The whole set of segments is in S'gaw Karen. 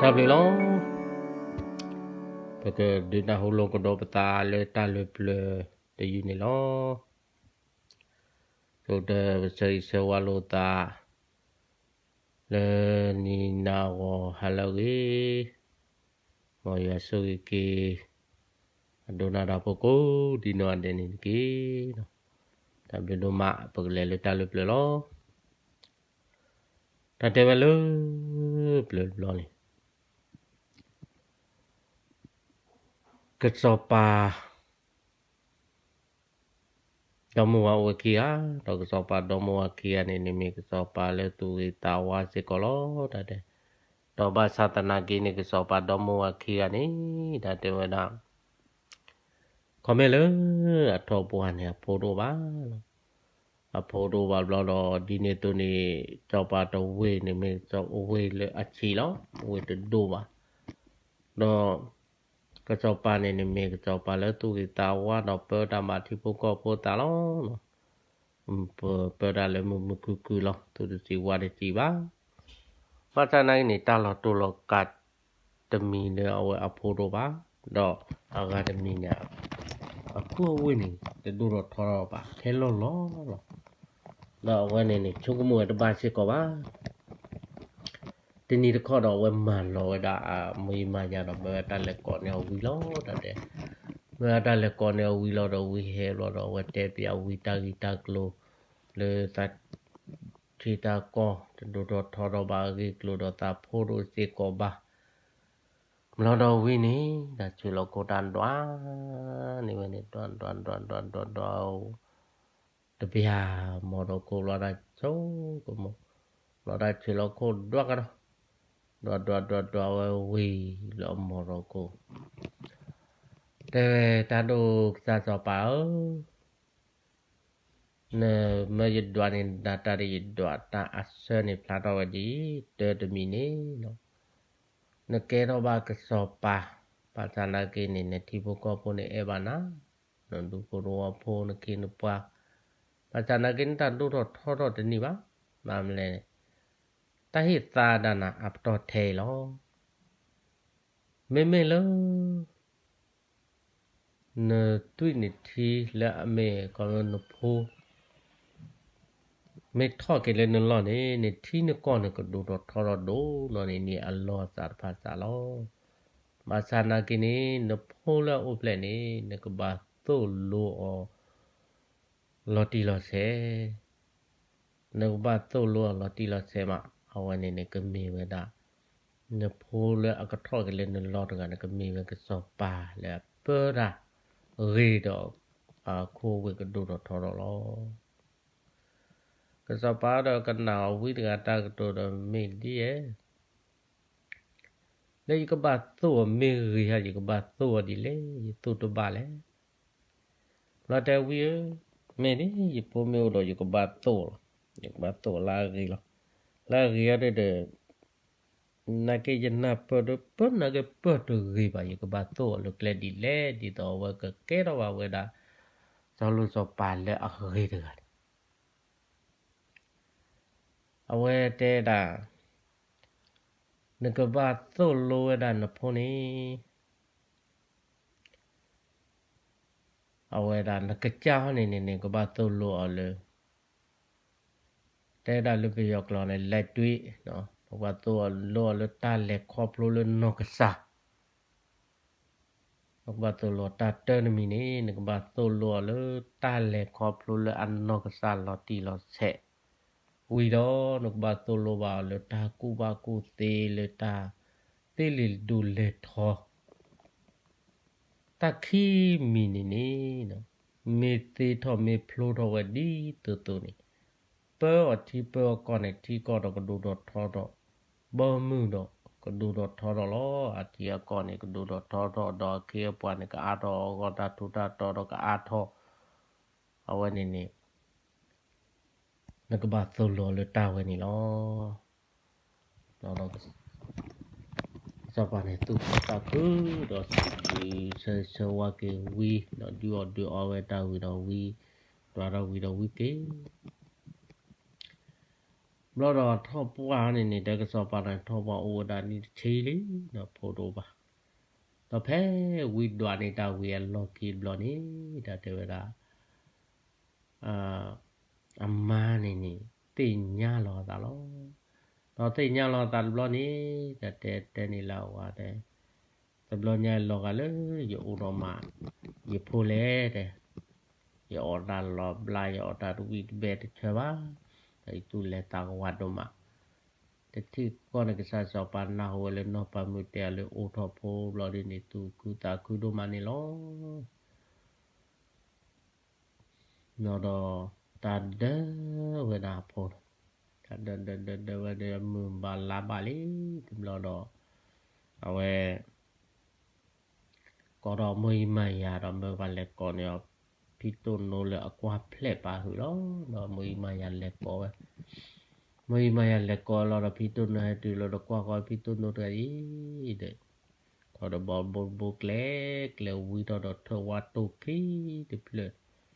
တၢ်ဘျုးလီၤ. ပကဒုးနၢ်ဟူလိာ်ကဒီးပသးလၢတၢ်လၢပျၢၤတယုၢ်န့ၣ်လီၤ. ဆိကတၢၢ်ပဆၢဂ့ၤဆၢဝါလိာ်သး လၢနံၤနၤဂီၤဟါလၢအဂ့ၤ, မ်ယွၤဆိၣ်ဂ့ၤက့ၤ အဒိနၢ်ဒီဖိကိးဒ်နီၢ်ဂၤဒဲးန့ၣ်တက့ၢ်. တၢ်ဘျုးဒိၣ်မး ပကလဲၤလၢတၢ်လၢပျၢၤလီၤ. တၢ်တဲဝဲလၢ ပျၢၤတဘျီန့ၣ် ကစီၤပၤ ဒီမါဝၤအိၣ်ဝဲခံဂၤ, ဒီးကစီၤပၤဒီမါဝၤခံဂၤန့ၣ် န့ၣ်မ့ၢ်ကစီၤပၤလၢသူၣ်ဂ့ၤသးဝါစ့ၢ်ကီးလီၤ. တၢ်တဲ, ဒီးဘၣ်ဆၣ်သနာ်က့န့ၣ် ကစီၤပၤဒီမါဝၤခံဂၤန့ၣ် တၢ်တဲဝဲဒၣ် ခီမ့ၢ်လၢ အထီပှၤန့ၣ် အဖိတအိၣ်ဘၣ်လီၤ. အဖိတအိၣ်ဘၣ်ဘျီဒီး ဒ်န့ၣ်အသိးန့ၣ် စီၤပၤတဝ့ၢ်န့ၣ်မ့ၢ်ဝ့ၢ်လၢအဆံးလီၤ, ဝ့ၢ်တဒိၣ်ဘၣ်. ဒီး ကစီၤပၤန့ၣ် န့ၣ်မ့ၢ်ကစီၤပၤလၢသူၣ်ဂ့ၤသးဝါဒီးပၢတၢ်ဘၣ်ထံဖိကီၢ်ဖိသးလီၤ. ပၢတၢ်လၢမုာ်မုာ်ခုၣ်ခုၣ်လီၤ, သူၣ်တဆံးဝါတဆံးဘၣ်. ဘၣ်ဆၣ်သနာ်က့န့ၣ် တၢ်လီၤတိၢ်လီၤကးတမံၤလၢအဝဲအဖိတအိၣ်ဘၣ်, ဒီးအဂၤတမံၤန့ၣ် အခိၣ်အဝ့ၢ်န့ၣ် တဒိၣ်ထီၣ်ထီထီၣ်ဘၣ်, ထဲလီၢ်လီၢ်လီၤ. ဒီးအဝဲန့ၣ်န့ၣ် ဆိကမိၣ်ဝဲတဘၣ်စ့ၢ်ကီးဘၣ်. တနံၤတခီဒီးအဝဲမၤလီၤဝဲဒၣ်အမံၤမၤယၤဒီး မ့ၢ်ဝဲတၢ်လဲၤကိးန့ၢ်အဝံလီၤ. တၢ်တဲ, မ့ၢ်ဝဲတၢ်လဲၤကိးန့ၢ်အဝံလီၤဒီး ဝံဟဲဘျီဒီး အဝဲတဲပၠးဝံတၢ်ဂ့ၢ်တၢ်ကျိၤ လၢသး ထံတၢ်ကီၢ် တဒိၣ်ထီၣ်ထီထီၣ်ဘၣ်, အဂ့ၢ်ကျိၤဒီးသးဖိတအိၣ်စ့ၢ်ကီးဘၣ်. ဘျီဒီးဝံန့ၣ် တၢ်ဆှၢလီၤခိၣ်တၢ်ဒွး န့ၢ်ဝဲန့ၣ် ဒွးဒွးဒွးဒွးဒွးဒွး တပျၢ်မီၢ်ဒီခိၣ်ဘျီတၢ်ဆိကမိၣ်, ဘျီတၢ်ဆှၢလီၤခိၣ်ဒွးကဒီး, ဒွးဒွးဒွးဒွးဝဲဝံၤလၢအမီၢ်ဒီခိၣ်, တဲဝဲ တၢ်ဒိၣ်ကစၢ်စီၤပၤဧၢ, နမၢယဒွးန့ၣ် နတၢ်တယဒွးတၢ်အဆၢန့ၣ် ဖျါထီၣ်ဝဲဒ်တၢ်တမံၤန့ၣ်လီၤ. နကဲထီၣ်ဘၣ်ကစီၤပၤ, ဘၣ်ဆၣ်သနာ်က့န့ၣ် နထံဖိကီၢ်ဖိန့ၣ်အဲၣ်ဘၣ်နၤ, နဒူဖိနဝီဖိ နခ့နပှၤ, ဘၣ်ဆၣ်သနာ်က့ နတၢ်ဒိၣ်ထီၣ်ထီထီၣ်တန့ၢ်ဘၣ်. ဘၣ်မနုၤလဲၣ်န့ၣ် တၢ်ဟ့ၣ်သါဒၣ်နၤအပတီၢ်ထဲအံၤလီၤ. မ့မ့ၢ်လၢ နသွံၣ်နထံလၢအမ့ၢ် ခီဖျိနဖိ မ့ၢ်ထီၣ်က့ၤလၢနလီၢ်န့ၣ် နထံနကီၢ်န့ၣ် ကဒိၣ်ထီၣ်ထီထီၣ်ဒိၣ်နီၢ်န့ၣ် န့ၢ်အလီၢ်သးတဖၣ်သးလီၤ. ဘၣ်ဆၣ်သနာ်က့န့ၣ် နဖိလၢအအိၣ်ဖျဲၣ်န့ၣ် နကဘၣ်သိၣ်လိအီၤ လီၤတံၢ်လီၤဆဲး, နကဘၣ်သိၣ်လိအီၤလီၤတံၢ်လီၤဆဲးမး, အဝဲန့ၣ်န့ၣ်ကမ့ၢ်ဝဲဒၣ် နဖိလၢအကထီၣ်က့ၤလၢနလီၢ်တဂၤန့ၣ် ကမ့ၢ်ဝဲကစီၤပၤလၢအပၢတၢ်ဂ့ၤဒီး အခိၣ်အဝ့ၢ်ကဒိၣ်ထီၣ်ထီထီၣ်လီၤ. ကစီၤပၤဒီးကနၣ်အီၤဝံတဂၤတၢ်ကတိၤဒီး မ့ၢ်ဒ်လဲၣ်, လၢယကဘၣ်သိၣ်အီၤမ့ၢ်ဂ့ၤဧါ, ယကဘၣ်သိၣ်အီၤဒ်လဲၣ်, ယသိၣ်တဘၣ်လဲၣ်. ဘျီတဲဝံဧၢ, မ့ၢ်ဒ်ယဖိမ့ၢ်အိၣ်ဒီး ယကဘၣ်သိၣ်လီၤ, ယကဘၣ်သိၣ်လၢအဂ့ၤလီၤ. လၢအဂ့ၤအံၤဒီး နာ်က့ယနၢ်ပၢၢ်ဒီး ပၢၢ်နာ်က့ပၢၢ်တဂ့ၤဘၣ်, ယကဘၣ်သိၣ်အီၤလၢကျဲဒ်လဲၣ်, ဒ်သိးအဝဲကကဲထီၣ်ဘၣ်ဝဲဒၣ် စီၤလိၤစီၤပၤလၢအဂ့ၤတဂၤန့ၣ် အဝဲတဲဒၣ်, နကဘၣ်သိၣ်လိဝဲဒၣ်နဖိန့ၣ်, အဝဲဒၣ်နကစၢ်ဟီန့ၣ်န့ၣ် နကဘၣ်သိၣ်လိအီၤလၢ တဲဒၣ်လၢပယီၤကျိာ်န့ၣ် လဲၤတွံ, နကဘၣ်သိၣ်လိအီၤလၢတၢ်လဲၤခီဖျိလၢနီၢ်ကစၢ် နကဘၣ်သိၣ်လိတၢ်တၢတမံၤန့ၣ် နကဘၣ်သိၣ်လိအီၤလၢတၢ်လဲၤခီဖျိလၢအနီၢ်ကစၢ်လီၤတံၢ်လီၤဆဲး, ဝံၤဒီးနကဘၣ်သိၣ်လိဘၣ်အီၤလၢတၢ်ကူၣ်ဘၣ်ကူၣ်သ့လၢတၢ်သ့လဲၤဒိးလဲၤထီ တၢ်ခံမံၤန့ၣ်န့ၣ် မ့ၢ်သ့ထီၣ်မ့ၢ်ဖျိထီၣ်ဝဲဒ်သိးသိးန့ၣ်, ပၢအီၤထံပၢအီၤကီၢ်န့ၣ် ထံကီၢ်ဒီးကဒိၣ်ထီၣ်ထီထီၣ်, ဘီမုၢ်ဒီးကဒိၣ်ထီၣ်ထီထီၣ်လီၤ. အထံအကီၢ်န့ၣ် ကဒိၣ်ထီၣ်ထီထီၣ် ဒီးအခ့အပှၤန့ၣ် ကအါထီၣ်အဂီၢ် တၢ်ထူးတၢ်တီၤဒီးကအါထီၣ်, အဝဲန့ၣ်န့ၣ် နကဘၣ်သိၣ်လိအီၤလၢတၢ်ဝဲန့ၣ်လီၤ. ဒီး စီၤပၤန့ၣ် သူၣ်ခုသးခု ဒီးစံးဘျုးဆၢဂ့ၤဆၢဝါက့ၤဝံ ဒီးဒုးအီၣ်ဒုးအီဝဲတၢ်ဝံၤဒီးဝံ ဒွးထီၣ်ဝံၤဒီးဝံက့ၤ ဘျီဒီးထီၣ်ပှၢ်န့ၣ်န့ၣ် တဲကစီၤပၤန့ၣ် ထီၣ်ပှၢ်အိၣ်ဝဲဒၣ်နံၣ်တဆံလံဒီး ဖိတအိၣ်ဘၣ်. ဒီးဖဲဝံဒွးန့ၢ်တၢ်ဝံၤအလီၢ်ခံဘျီန့ၣ် တၢ်တဲဝဲဒၣ် အမါန့ၣ်န့ၣ် သ့ၣ်ညါလီၤအသးလီၤ. ဒီးသ့ၣ်ညါလီၤအသးတဘျီန့ၣ် တၢ်တဲတဲန့ၣ်လၢအဝၤတဲ တဘျီညါလီၤဂာ်လၢယအိၣ်ဒီးမး ယဖိလဲၣ်တဲ, ယအီၣ်တၢ်လီၤဘျါ ယအီၣ်တၢ်တဝံၣ်တဘဲတဆၢဘၣ်, ဒီးယသူၣ်လဲၤသးကဝါဒိၣ်မး. တထံၣ်ဃီန့ၣ် ကစၢ်စီၤပၤနၢ်ဟူဝဲလၢနီၢ်ပၤမုၣ်တဲအီၤလၢအိၣ်ထီၣ်ဖိဘျီဒ်န့ၣ် သူၣ်ခုသးခုဒိၣ်မးန့ၣ်လီၤ. ဒီး တၢ်ဒၢဝဲဒၣ်အဖိန့ၣ်, တၢ်ဒၢဒၢဒၢဒၢဝဲဒၣ်မုၢ်ဘၣ်လါဘၣ်လံ တဘျီဒီး အဝဲ ကိးဒီးမိၢ်အံၤမၤယၤဒီး မၢကဘၣ်လဲၤကိးန့ၢ်အီၤ ဖံတိၣ်နိလၢအကွၢ်ဖျဲးပာ်ဟုၣ်လီၤ. ဒီးမိၢ်အံၤမၤယၤလဲၤကိးဝဲ, မိၢ်အံၤမၤယၤလဲၤကိးလီၤဒီး ဖံတိၣ်နိဟဲတုၤလီၤဒီးကွၢ်ဃီဖံတိၣ်နိတဂၤအံၤဒီး ထီၣ်ဒီးဘီဘိဘိကျဲ ကျဲဝံထီၣ်ဒီးထၢၣ်ဝါတိၢ်ခံတဖျၢၣ်, ဒီး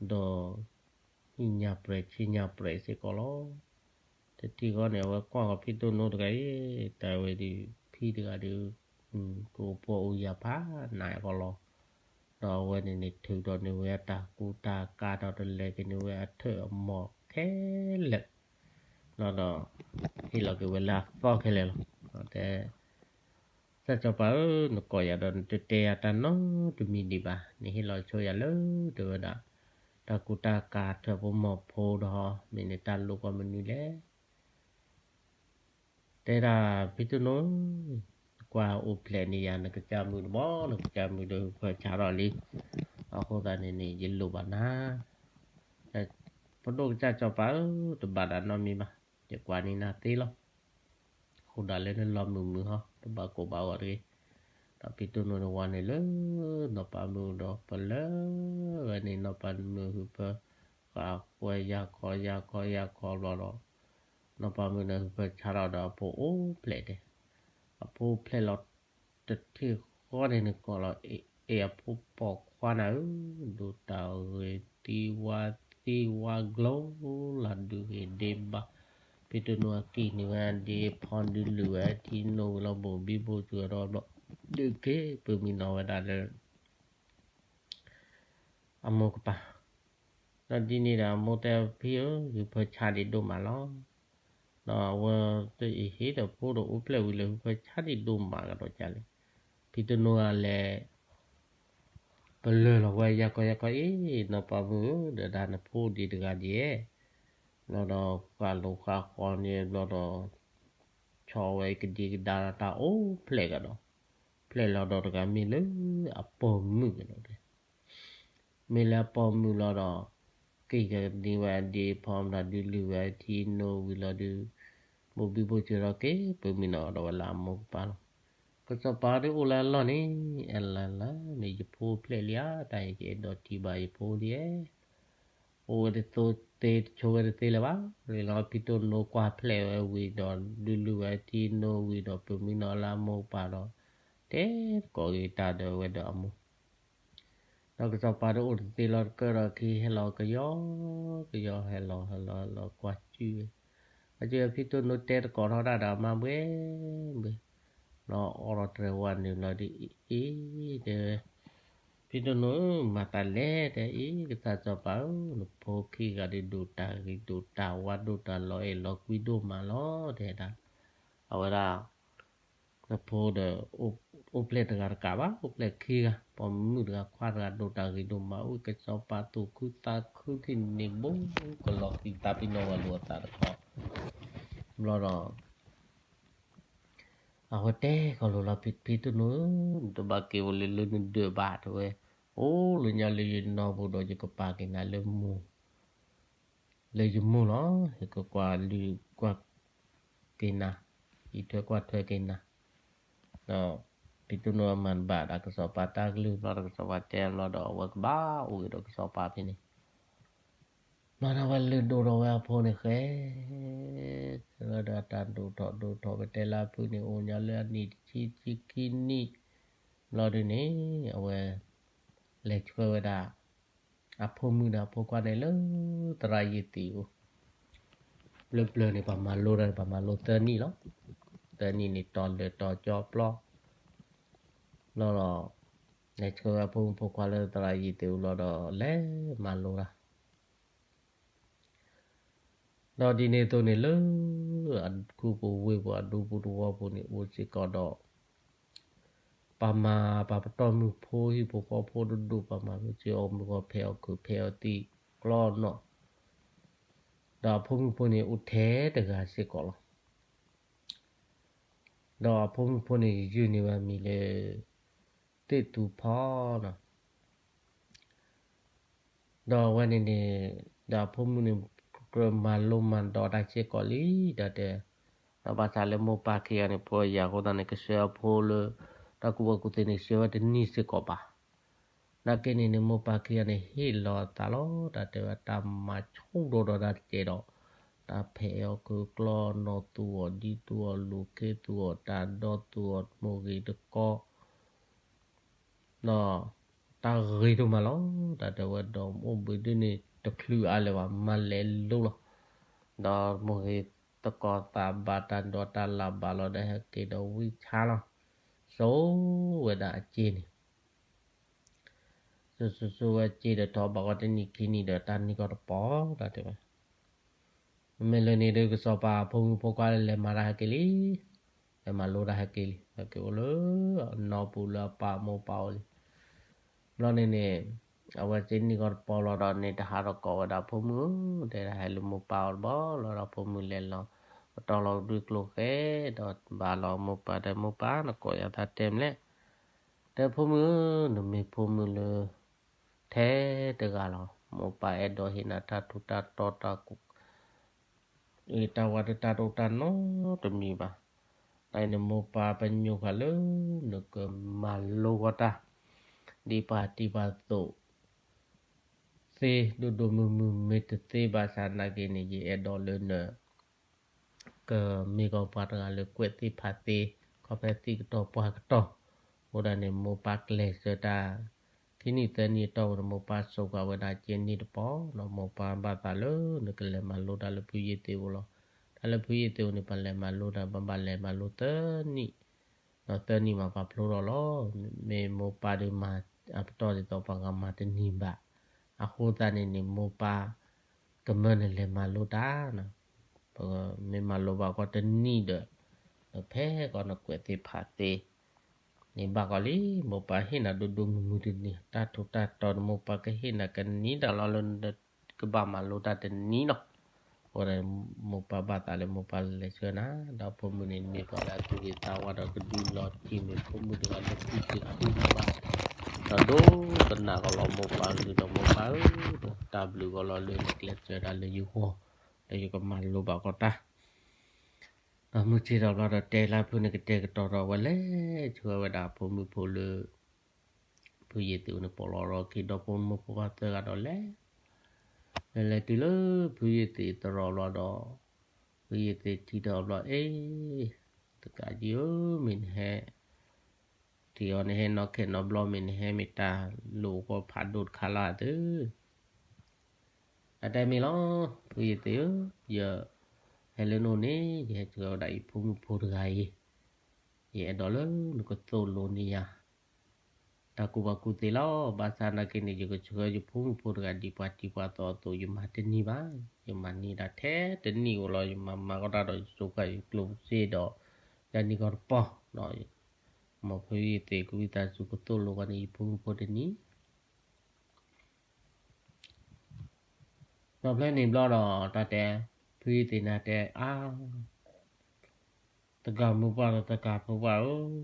ဟံၣ်ညါပြဲးဆ့ညါပြဲးစ့ၢ်ကီးလီၤ. တထံၣ်ဃီန့ၣ် အဝဲကွၢ်ဃီဖံတိၣ်နိတဂၤအံၤ, တၢ်ဝဲဒၣ်ဖံတဂၤဒီး ကအိၣ်ဖှီၣ်အိၣ်ယာ်ဖးနးအကီၢ်လီၤ. ဒီးအဝဲန့ၣ်န့ၣ် ထုးထီၣ်န့ၢ်ဝဲအတၢ်ကူတၢ်ကၤဒီးတလဲၤက့ၤန့ၢ်ဝဲအထၢၣ်အမိၢ်ခဲလၢာ် လီၤဒီး ဟ့ၣ်လီၤက့ၤဝဲလၢအသီခဲလၢာ်လီၤ. တဲ ကစၢ်စီၤပၤဧၢ, နကိးယၤဒီးနတတဲယၤတၢ်နီတမံၤဒံးဘၣ်. နဟ့ၣ်လီၤဆိယၤလၢ တဲဝဲဒၣ် တၢ်ကူတၢ်ကၤထၢၣ်ဖိမီၤဖိဒီး မ့ၢ်န့ၣ်တၢ်လိၣ်ကီမနုၤလဲၣ်. တဲဒၣ်ဖံတိၣ်နိဧၢ, ကွၢ်အိၣ်ဖျဲးန့ၢ်ယၤ နကစၢ်မုၣ်တဘီ နကစၢ်မုၣ်ဒီးဟုးဖၢဆါထီၣ်လံ. အဃိသတးန့ၣ်န့ၣ် ယလိၣ်ဘၣ်နၤ ပဒိၣ်ကစၢ်စီၤပၤဧၢ, တဘၣ်ဒၣ်နီတမံၤဘၣ်, ယကွၢ်န့ၢ်နၤသ့လီၤ. ဃိဒၣ်လၢနလီၤမုာ်မုာ်ဟီ တဘၣ်ကိၢ်ဘၣ်ဂီၤတဂ့ၤ. ဒီးဖံတိၣ်နိန့ၣ်ဝါန့ၣ်လၢ နီၢ်ပၤမုၣ်ဒီးပလၢ ဝဲန့ၣ် နီၢ်ပၤမုၣ်ဟုးဖၢ ဃာ်ဃီယၢ်ခီယၢ်ခီယၢ်ခီဘျီဒီး နီၢ်ပၤမုၣ်န့ၣ်ဟုးဖၢဆါထီၣ်ဒီးအဖိအိၣ်ဖျဲးတဲ, အဖိအိၣ်ဖျဲးလီၤတထံၣ်ဃီန့ၣ်န့ၣ် ကိးလီၤ အ့ၣ်အဖိပိာ်ခွါနၤဧၢ, ဒိၣ်တၢ်ဂ့ၤသံဝါသံဝါကျိၤလၢဒုးဂ့ၤဒ့ဘၣ်. ဖံတိၣ်နိအကံၢ်န့ၢ်ဝဲဒ့ဖီဒုးလုၢ်ဝဲထံနိဝံၤလီၤ ဘိၣ်ဘံဘူစၢၤဒီးဘျီ ဒုးက့ၤပၢၤမုၢ်နီၤဝဲဒၣ်လၢ အမိၢ်ကပၤ, ဒီးဒ်န့ၣ်ဒီးအမိၢ်တဲဖံဧၢ, ဟုးဖၢဆါဒံးဒိၣ်မးလီၤ. ဒီးအဝဲတအံၤဟ့ၣ်ဒီးဖိဒီးအိၣ်ဖျဲးဝံၤလၢ ဟုးဖၢဆါဒံးဒိၣ်မးကဒီးကလဲၣ်. ဖံတိၣ်နိအလဲၤ ပလၢၢ်လီၤဝဲယၢ်ကီယၢ်ကီအ့ၣ် နီၢ်ပၤမုၣ်ဧၢ, ဒီးဒၣ်နဖိဒံးတဂၤဒံးဧါ. ဘျီဒီးဃာ်လိာ်ဃာ်ဃီန့ၣ်ဘျီဒီး ဆီဝဲကဒံကဒါတၢ်အိၣ်ဖျဲးကဒီး, ဖျဲးလီၤဒီးတဂၤမ့ၢ်လၢအပိာ်မုၣ်ကဒီးတဲ မ့ၢ်လၢအပိာ်မုၣ်လီၤဒီး က့ၤကဒံဝဲအဒ့ဖီမတၤဒုးလုၢ်ဝဲထံနိဝံၤလီၤဒုး ဘိၣ်ဘံဘူစၢၤဒီးက့ၤပၢၤမုၢ်နီၤဒီးဝဲလၢအမိၢ်ကပၤလီၤ. ကစီၤပၤဒုးအိၣ်လၢအလီၢ်န့ၣ် အလၢ်လၢ်န့ၣ် ယဖိဖျဲးလံဧါ, တၢ်အံၤယအဲၣ်ဒိးထံၣ်ဘၣ်ယဖိဒံးဧါ. အိၣ်ဝဲတသိသ့တဆိးဝဲတသ့လၢၤဘၣ်. လီၤဖံတိၣ်နိကွၢ်ဖျဲးဝဲဝံၤဒီး ဒုးလုၢ်ဝဲထံနိဝံၤဒီးပၢၤမုၢ်နီၤလၢအမိၢ်ကပၤဒီး တဲတကိးဂ့ၤတၢ်ဒီးဝဲဒီးအမိၢ် ဒီးကစီၤပၤဒုးအိၣ်တသ့လီၤတကၢၢ်ဒီးခံ ဟဲလီၤကယီကယီ ဟဲလီၤဟဲလီၤဟဲလီၤကွၢ်စုဝဲ, ကွၢ်စုဝဲဖံတိၣ်နိတဲတကိးထီၣ်တၢ်ဒီးအမါဘှဲဘှဲ, ဒီးအိးထီၣ်တြဲၤဝါန့ၣ်လီၤဒုး အ့ၣ် တဲဝဲ ဖံတိၣ်နိဧၢ, မၤသးလဲၣ် တဲအံၤ ကစၢ်စီၤပၤဧၢ, နဖိခံဂၤဒုးဒိၣ်တၢ်ဂ့ၤဒိၣ်တၢ်ဝါဒိၣ်တၢ်လီၤအဲၣ်လီၤကွံဒိၣ်မးလီၤ တဲဒၣ်. အဝဲဒၣ် နဖိဒီး အိၣ်ဖျဲၣ်တဂၤတကးဘၣ်, အိၣ်ဖျဲၣ်ခံဂၤ, ပိာ်မုၣ်တဂၤခွါတဂၤ ဒိၣ်တၢ်ဂ့ၤဒိၣ်မး, အိၣ်ကစီၤပၤသူၣ်ခုသးခုထံၣ်န့ၣ်ဘိ ကလီၤဃံၤသးပ့ၤနီၣ်ဝဲလိာ်အသးတခီ ဘျီဒီး အဝဲတဲကီၤလိၤလီၤ ဖံတိၣ်နိဧၢ, နတဘၣ်က့ၤဝဲလၢလၢနဒၢးဘၣ် တဲဝဲ, အိၣ်လၢညါလၢယနီၢ်ပူၤဒီး ယကပာ်က့ၤနၤလၢမူ လၢယမိၢ်လီၤ. ယကကွၢ်လုၢ်ကွၢ်က့ၤနၤ, အံးထွဲကွၢ်ထွဲက့ၤနၤ, ဒီးဖံတိၣ်နိအမၤတဘၣ်ဒီးကစီၤပၤတၢ်ကလုၢ်ဘျီဒီး ကစီၤပၤတဲဘျီဒီး အဝဲကဘၣ်အိၣ်က့ၤဒီးကစီၤပၤဖဲန့ၣ် ဘျီဒီးအဝဲလုၢ်ဒိၣ်ထီၣ်ဝဲအဖိန့ၣ်ဃဲ ဒီးတၢ်ဒိၣ်ထီၣ်ဒိၣ်ထီၣ်ပတဲလၢအဖုန့ၣ်အိၣ်ညီလၢအနံၣ်တဆံဆံခံနံၣ် ဘျီဒုန့ၣ် အဝဲ လဲၤဆှၢဝဲဒၣ် အဖိမုၣ်ဒီးအဖိခွါန့ၣ်လၢသရၣ်ယ့ၢ်သံၣ်အအိၣ် ဘျၢဘျၢန့ၣ် ပှၤမၤလိတၢ်န့ၣ် ပှၤမၤလိသၢနံၣ်လီၤ. သၢနံၣ်န့ၣ် တီၤလၢာ်တီၤကၠီပျီ ဘျီဒီး လဲၤဆှၢဝဲဖိမုၣ်ဖိခွါလၢသရၣ်ယံၤသ့ၣ်အအိၣ်လီၤဒီး လဲၤမၤလိတၢ် ဒီးဒ်န့ၣ်အသိးန့ၣ် လၢအကူပူၤဝ့ၢ်ပူၤ အဒူပူၤတဝီပူၤန့ၣ် အိၣ်စ့ၢ်ကီးဒီး ပှၤမၤ ပှၤပတီၢ်မုၢ်ဖိ ဟံၣ်ဖိဃီဖိတဒူၣ် ပှၤမၤမုၢ်ဆ့ၣ်အီၣ်မုၢ်ဂီၤ ဖဲးအီၣ်ခုး ဖဲးအီၣ်သံၣ် ကျီနီၣ်, ဒီးအဖိမုၣ်ဖိန့ၣ် အိၣ်ထဲတဂၤစ့ၢ်ကီးလီၤ. ဒီးအဖိမုၣ်ဖိန့ၣ် ယုၢ်န့ၢ်ဝဲမံၤလၢ သ့ၣ်သူဖီနီၤ. ဒီးအဝဲန့ၣ်န့ၣ် ဒီးအဖိမုၣ်န့ၣ် ကြၢးမၤလိမၤဒိးတၢ်စ့ၢ်ကီးလံ ဒီးတဲ, ဒီးဘၣ်ဆၣ်လၢမိၢ်ပၢ်ခံဂၤန့ၣ် ဖိယာ်အဃိသတးန့ၣ် ကဆှၢအဖိလၢ တၢ်ကူၣ်ဘၣ်ကူၣ်သ့န့ၣ် ဆှၢဝဲတနံၣ်စ့ၢ်ကီးဘၣ်. နာ်က့န့ၣ်န့ၣ် မိၢ်ပၢ်ခံဂၤန့ၣ် ဟ့ၣ်လီၤအသးလီၤ တၢ်တဲဝဲ တၢ်မၤဆိၣ်ဒိၣ်ဒီးတၢ်တကဲဒီး တၢ်ဖဲးအီၣ်ခုးကျီနီၣ် သူၣ်အီၣ်ဒံသူၣ်အီၣ်လူၤ ခ့သူၣ်အီၣ်တၢ်ဒီ သူၣ်အီၣ်မိၢ်ဂ့ၤတကီ ဒီးတၢ်ဂ့ၤဒိၣ်မးလီၤ တၢ်တဲဝဲဒီး အိၣ်ဘှံးဒုန့ၣ် တချုးအါလၢၤဘၣ် မၤလဲၤလိလီၤ. ဒီးမိၢ်ဂ့ၤတကီသးဘၣ် တၢ်ဒိးတၢ်လၢ်ဘၣ်လီၤ ဒီးဟဲက့ၤဒီးဝံဆါလီၤ. စိာ်ဝဲဒၣ်အစ့န့ၣ် စိာ်စိာ်စိာ်ဝဲစ့ဒီး ထီၣ်ဘၣ်ကီတနံၣ်ခံနံၣ်ဒီး တၢ်နံၣ်ကီၢ်တပီၤ တၢ်တဲဝဲ မ့မ့ၢ်လၢန့ၣ်ဒီး ကစီၤပၤဖိမုၣ်ဖိခွါလဲၤမၤတၢ်ဟဲက့ၤလံ, လဲၤမၤလိတၢ်ဟဲက့ၤလံ, ဟဲက့ၤအိၣ်လၢအနီၢ်ပူၤလၢအပၢ်အမိၢ်ပၢ်အိၣ်လံ. ဘျီန့ၣ်န့ၣ် အဝဲစ့နံၣ်ကီၢ်တပီၤလီၤဒီးန့ၣ် တဟးထီၣ်ကိးဝဲဒၣ်ဖိမုၣ်ဧၢ, တဲဒၣ်ဟဲလၢမိၢ်ပၢ်အအိၣ်တဘျီလီၤဒီး ဖိမုၣ်လဲၤလီၤ ကတီၢ်လီၤဒွံကျိၤဃဲ ဒီးဘၣ်လီၤမိၢ်ပၢ် တဲမိၢ်ပၢ် နကိးယၤတၢ်တဲမလဲၣ်. တဲဖိမုၣ်ဧၢ, နမ့ၢ်ဖိမုၣ်လၢ ထဲတဂၤလီၤ. မိၢ်ပၢ်အဲၣ်ဒိးဟ့ၣ်နၤတၢ်ထူးတၢ်တီၤ တၢ်ကူၣ် အ့ၣ် တၢ်ဝဲတၢ်တၢ်တအိၣ်တၢ်နီတမံၤဘၣ်. တၢ်အံၤန့ၣ် မိၢ်ပၢ်ပညိၣ်ဃာ်လၢ နကမၤလိဂီၢ်တၢ် ဒ်ပှၤတံၤပှၤသိး သ့ဒိၣ်ဒိၣ်မုၢ်မုၢ် မ့ၢ်တသ့ဘၣ်ဆၣ်နာ်က့န့ၣ် ယအဲၣ်ဒိးလၢန ကမ့ၢ်ကီးပှၤတဂၤလၢကွဲးသ့ဖးသ့ ခီဖျိသံကတီၢ်ပှၢ်ကတီၢ်, အဃိဒၣ်န့ၣ် မိၢ်ပၢ်ကျဲးစၢးတၢ် ခံနံၣ်သၢနံၣ်အတီၢ်ပူၤန့ၣ် မိၢ်ပၢ်စိာ်ဃာ်ဝဲဒၣ်စ့နံၣ်တပီၤနီၤ, မိၢ်ပၢ်ဘၣ်သးလၢနကလဲၤမၤလိတၢ်လၢဖုယ့ၢ်သ့ၣ်အအိၣ်လီၤ. တၢ်လၢဖုယ့ၢ်သ့ၣ်အအိၣ်န့ၣ် ပလဲၤမၤလိတၢ် ဘၣ်ဘၣ်လဲၤမၤလိသၢနံၣ် ဒီးသၢနံၣ်မးပာ်ဖျိထီၣ်လီၤ. မ့ၢ်မိၢ်ပၢ်ဒီးမၤအပတီၢ်ဒ်သိး ပှၤဂၤမၤတနံၤဘၣ်. အဃိသတးန့ၣ်န့ၣ် မိၢ်ပၢ်ကမၢနလဲၤမၤလိတၢ်နီၤ, ပမ့ၢ်မၤလိဘၣ်ကီးတနံၣ်ဒီး နဖဲကီးနကွဲးသ့ဖးသ့ န့ၣ်ဘၣ်ကီးလံ. မိၢ်ပၢ်ဟ့ၣ်နၤဒိၣ်ဒိၣ်မုၢ်မုၢ်တနံၤ တၢ်ထူးတၢ်တီၤန့ၣ် မိၢ်ပၢ်ကဟ့ၣ်နၤကနံၤတၢ်လီၤလၢ ကဘၣ်မၤလိတၢ်တနံၤနီၤ. အဃိဒီး မိၢ်ပၢ်ဘၣ်သးလၢမိၢ်ပၢ်လဲၤဆှၢနၤ, ဒီးဖိမုၣ်န့ၣ်မ့ၢ်ပှၤလၢအသူၣ်ဂ့ၤသးဝါဒီးကဒုးလီၤတံၢ်န့ၢ်ဖိမုၣ်တဂၤလၢသူၣ်ခုသးခုဘၣ်, ဒီးဒိကနၣ်ကီးလီၤမိၢ်ပၢ်ဧၢ, ဒီးတၢ်ဘျုးကီးလီၤလၢနကျဲးစၢးဒၣ်လၢယဂီၢ်, ဒီးယကမၤလိဘၣ်ကီးတၢ် ဒီးမုၢ်ဆ့ၣ်ထီၣ်ဘျီဒီးတဲလၢဖုန့ၣ် ကတဲာ်ကတီၤထီၣ်ဝဲလဲၤဆှၢဝဲဒၣ်ဖိမုၣ်ဖိလၢ ဖုယ့ၢ်သ့ၣ်အအိၣ်န့ၣ် ပိာ်လီၤဒီးခံဒီးဖိမုၣ်ဖိခွါသၢဂၤဒီးလဲၤ, လဲၤလဲၤတုၤလၢဖုယ့ၢ်သ့ၣ်သရိာ်ဘျီဒီး ဖုယ့ၢ်သ့ၣ်ထံၣ်ထီၣ်ဘျီ အ့ တကးဒံဧၢ, မ့ၢ်နဟဲ ထံၣ်အီၤနဟဲနီၢ်ခဲနီၢ်ဘျီ မ့ၢ်နဟဲမ့ၢ်တၢ်လိာ်ကီဖးဒိၣ်တခါလၢ်သု အတဲမ့ၢ်လီၤ, ဖုယ့ၢ်သ့ၣ်ဧၢ, ယဟဲလၢနအိၣ်န့ၣ် ယဟဲဆှၢဝဲဒၣ်ယဖိမုၣ်ဖိတဂၤအံၤ, ယအဲၣ်ဒိးလၢနကသိၣ်လိန့ၢ်ယၤ တၢ်ကူၣ်ဘၣ်ကူၣ်သ့လီၤ. ဘၣ်ဆၣ်နာ်က့န့ၣ် ယကဆှၢယဖိမုၣ်ဖိတဂၤဒ်ပှၤတံၤပှၤသိးအသိး ယမၤတန့ၢ်ဘၣ်. ယမၤန့ၢ်ဒၣ်ထဲတနံၣ်ဧိၤလီၤ. ယမၤမၤကီတၢ်ဒီးယစိာ်ဃာ်ယကျိၣ်စ့ဒီး ယၤနံၣ်ကီၢ်တပီၤ, မ်ဖုယ့ၢ်သ့ၣ်ကဝံသးစူၤကသိၣ်လိဝဲန့ၣ် ယဖိမုၣ်ဖိတနံၣ် ဒီးဖဲန့ၣ်ဘျီဒီး တၢ်တဲ ဖုယ့ၢ်သ့ၣ်န့ၣ်တဲ အါ တဂၤမိၢ်ပှၢ်ဒီးတဂၤဖိခွါဧၢ,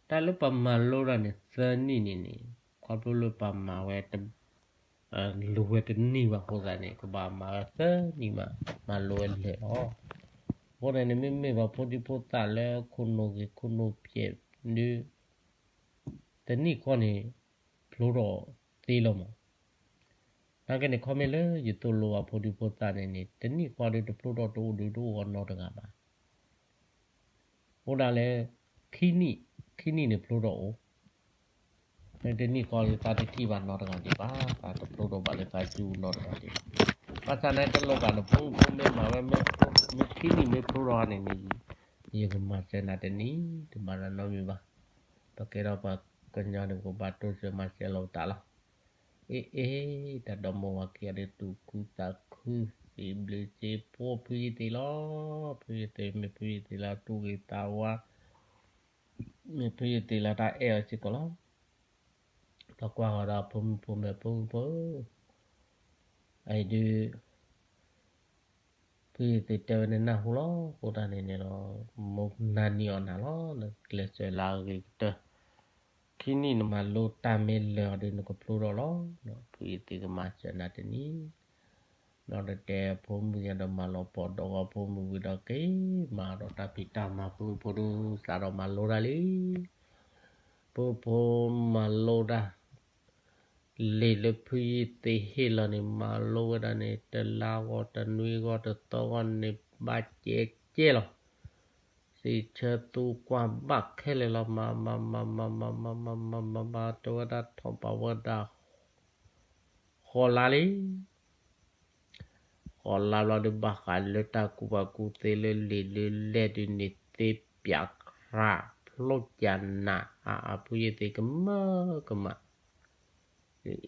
တၢ်လၢပမၤလိတၢ်န့ၣ် သၢနံၣ်န့ၣ်န့ၣ် ခီဖျိလၢပမၤဝဲ လိၤဝဲတနံၣ်ဘၣ်အဃိသတးန့ၣ် ကဘၣ်မၤဝဲသၢနံၣ်မး မၤလိဝဲလဲၤလီၤ. အဃိန့ၣ်န့ၣ် မ့မ့ၢ်ပှၤဖိဒံဖိသၣ်လၢခိၣ်နူာ်ဂ့ၤခိၣ်နူာ်ပှဲၤဒီး တနံၣ်ဃီန့ၣ် ဖျိထီၣ်သ့လီၤမး. နာ်က့န့ၣ် ခီမ့ၢ်လၢယသိၣ်လိဘၣ်ဖိဒံဖိသၣ်န့ၣ်န့ၣ် တနံၣ်ဃီဒီးတဖျိထီၣ်တအိၣ်ဒီးတအိၣ်ဂီၤနီတဂၤဘၣ်. အိၣ်ဒၣ်လၢ ခံနံၣ်, ခံနံၣ်န့ၣ်ဖျိထီၣ်အိၣ်, တနံၣ်ဃီဒီးသးတထံၣ်ဘၣ်နီတဂၤဒံးဘၣ်, သးတဖျိထီၣ်ဘၣ်လၢသးစုနီတဂၤဒံးဘၣ်. ဘၣ်ဆၣ်န့ၣ်တလိၣ်ဘၣ်န့ၣ် ဖိမုၣ်ဖိမ့ၢ်မၤဝဲ မ့ၢ်ခံနံၣ်မ့ၢ်ဖျိထီၣ်န့ၣ်န့ၣ် ယကမၤစၢၤနၤတနံၤ တမၤနၤနီတမံၤဘၣ်. ပကဲထီၣ်ပှၤကညီန့ၣ် ပကဘၣ်တိစၢၤမၤစၢၤလီၤပသးလီၤ. အ့ အ့ တၢ်ဒီမိၢ်ဝၤခံဂၤဒီး သူၣ်ခုသးခု စံးဘျုးစံးဖှိၣ်ဖုယသ့ၣ်လီၤ. ဖုယသ့ၣ်မ့ၢ်ဖုယသ့ၣ်လၢအသူၣ်ဂ့ၤသးဝါ, မ့ၢ်ဖုယသ့ၣ်လၢတၢ်အဲၣ်အီၤစ့ၢ်ကီးလီၤ. ဒီးကွၢ်ဃီၤဒီးဖိမုၣ်ဖိမ့ၢ်ဖိမုၣ်ဖိဧၢ, အအံၤဒုး ဖုယသ့ၣ်တဲဝဲန့ၣ်နၢ်ဟူလီၤ. အဃိသတးန့ၣ်န့ၣ်ဒီး မိၢ်နၤနံၤအီၣ်နၤလီၤ. နကျဲးစၢးလၢအဂ့ၤကတၢၢ်, ခံနံၣ်နမၤလိတၢ်မ့ၢ်လၢာ်အီၤဒီး နကဖျိထီၣ်လီၤ. ဖုယသ့ၣ်ကမၤစၢၤနၤတနံၤ ဒီးတဲဖိမုၣ်ယၤဒီး မၤလီၤပှီၢ်ဒီးဂီၤဖိမုၣ်ဝံၤဒီး က့ၤမၤဒီးတၢ်ဖံးတၢ်မၤ ဖိမုၣ်ဖိဒီး စးထီၣ်မၤလိတၢ်လံ. ဖိမုၣ်ဖိမၤလိတၢ် လံာ်လၢဖုယသ့ၣ်ဟ့ၣ်လီၤန့ၣ် မၤလိဝဲဒၣ်န့ၣ် တလါဂီၢ် တနွံဂီၢ် တသီဂီၢ်န့ၣ် ဘၣ်ကဲကဲလီၤ. စံးဆၢသူကွၢ်ဘၣ်ခဲလၢာ်လီၤ. မၤ မၤ မၤ မၤ မၤ မၤ မၤ မၤ တဲဝဲဒၣ် ထီၣ်ဘးဝဲဒၣ် ဃိးလါလံ. ဃိးလါဘျီဒီး ဘၣ်ဃးလၢတၢ်ကူၣ်ဘၣ်ကူၣ်သ့လၢလံာ်လၢလဲၢ်ဒုးန့ၣ် သ့ပၠးကြး ဖျိကနး အါအါ ဖုယသ့ၣ်ကမၢကမၣ်,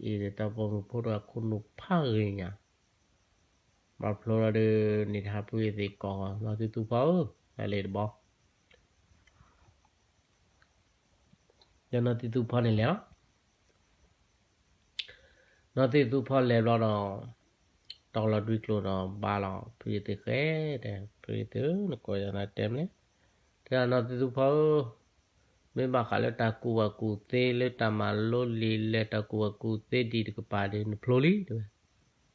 အံၤတၢ်ပိာ်မုၣ်ဖိတဂၤခိၣ်နူာ်ဖးဂ့ၤညါ, ဘၣ်ဖျိလီၤဒီး န့ၣ်တဟါ ဖုယသ့ၣ်ကိး နီၢ်သံသူဖီဧၢ, လဲၤလံတဘျီ ဒီးနီၢ်သံသူဖီန့ၣ်လဲၤလီၤ. နီၢ်သံသူဖီလဲၤဘျီဒီး တီလီၤတွံၢ်ကျိၤဒီးဘါလီၤ ဖုယသ့ၣ်ဃဲ, တဲ ဖုယသ့ၣ်ဧၢ နကိးယၤနၤတဲမနုၤလဲၣ်, တဲနီၢ်သံသူဖီဧၢ, မ့ၢ်ဘၣ်ဃးလၢတၢ်ကူၣ်ဘၣ်ကူၣ်သ့ လၢတၢ်မၤလိလံာ်လဲၢ် တၢ်ကူၣ်ဘၣ်ကူၣ်သ့ဒ်တကပၤဒီး နဖျိလံ တဲဝဲ,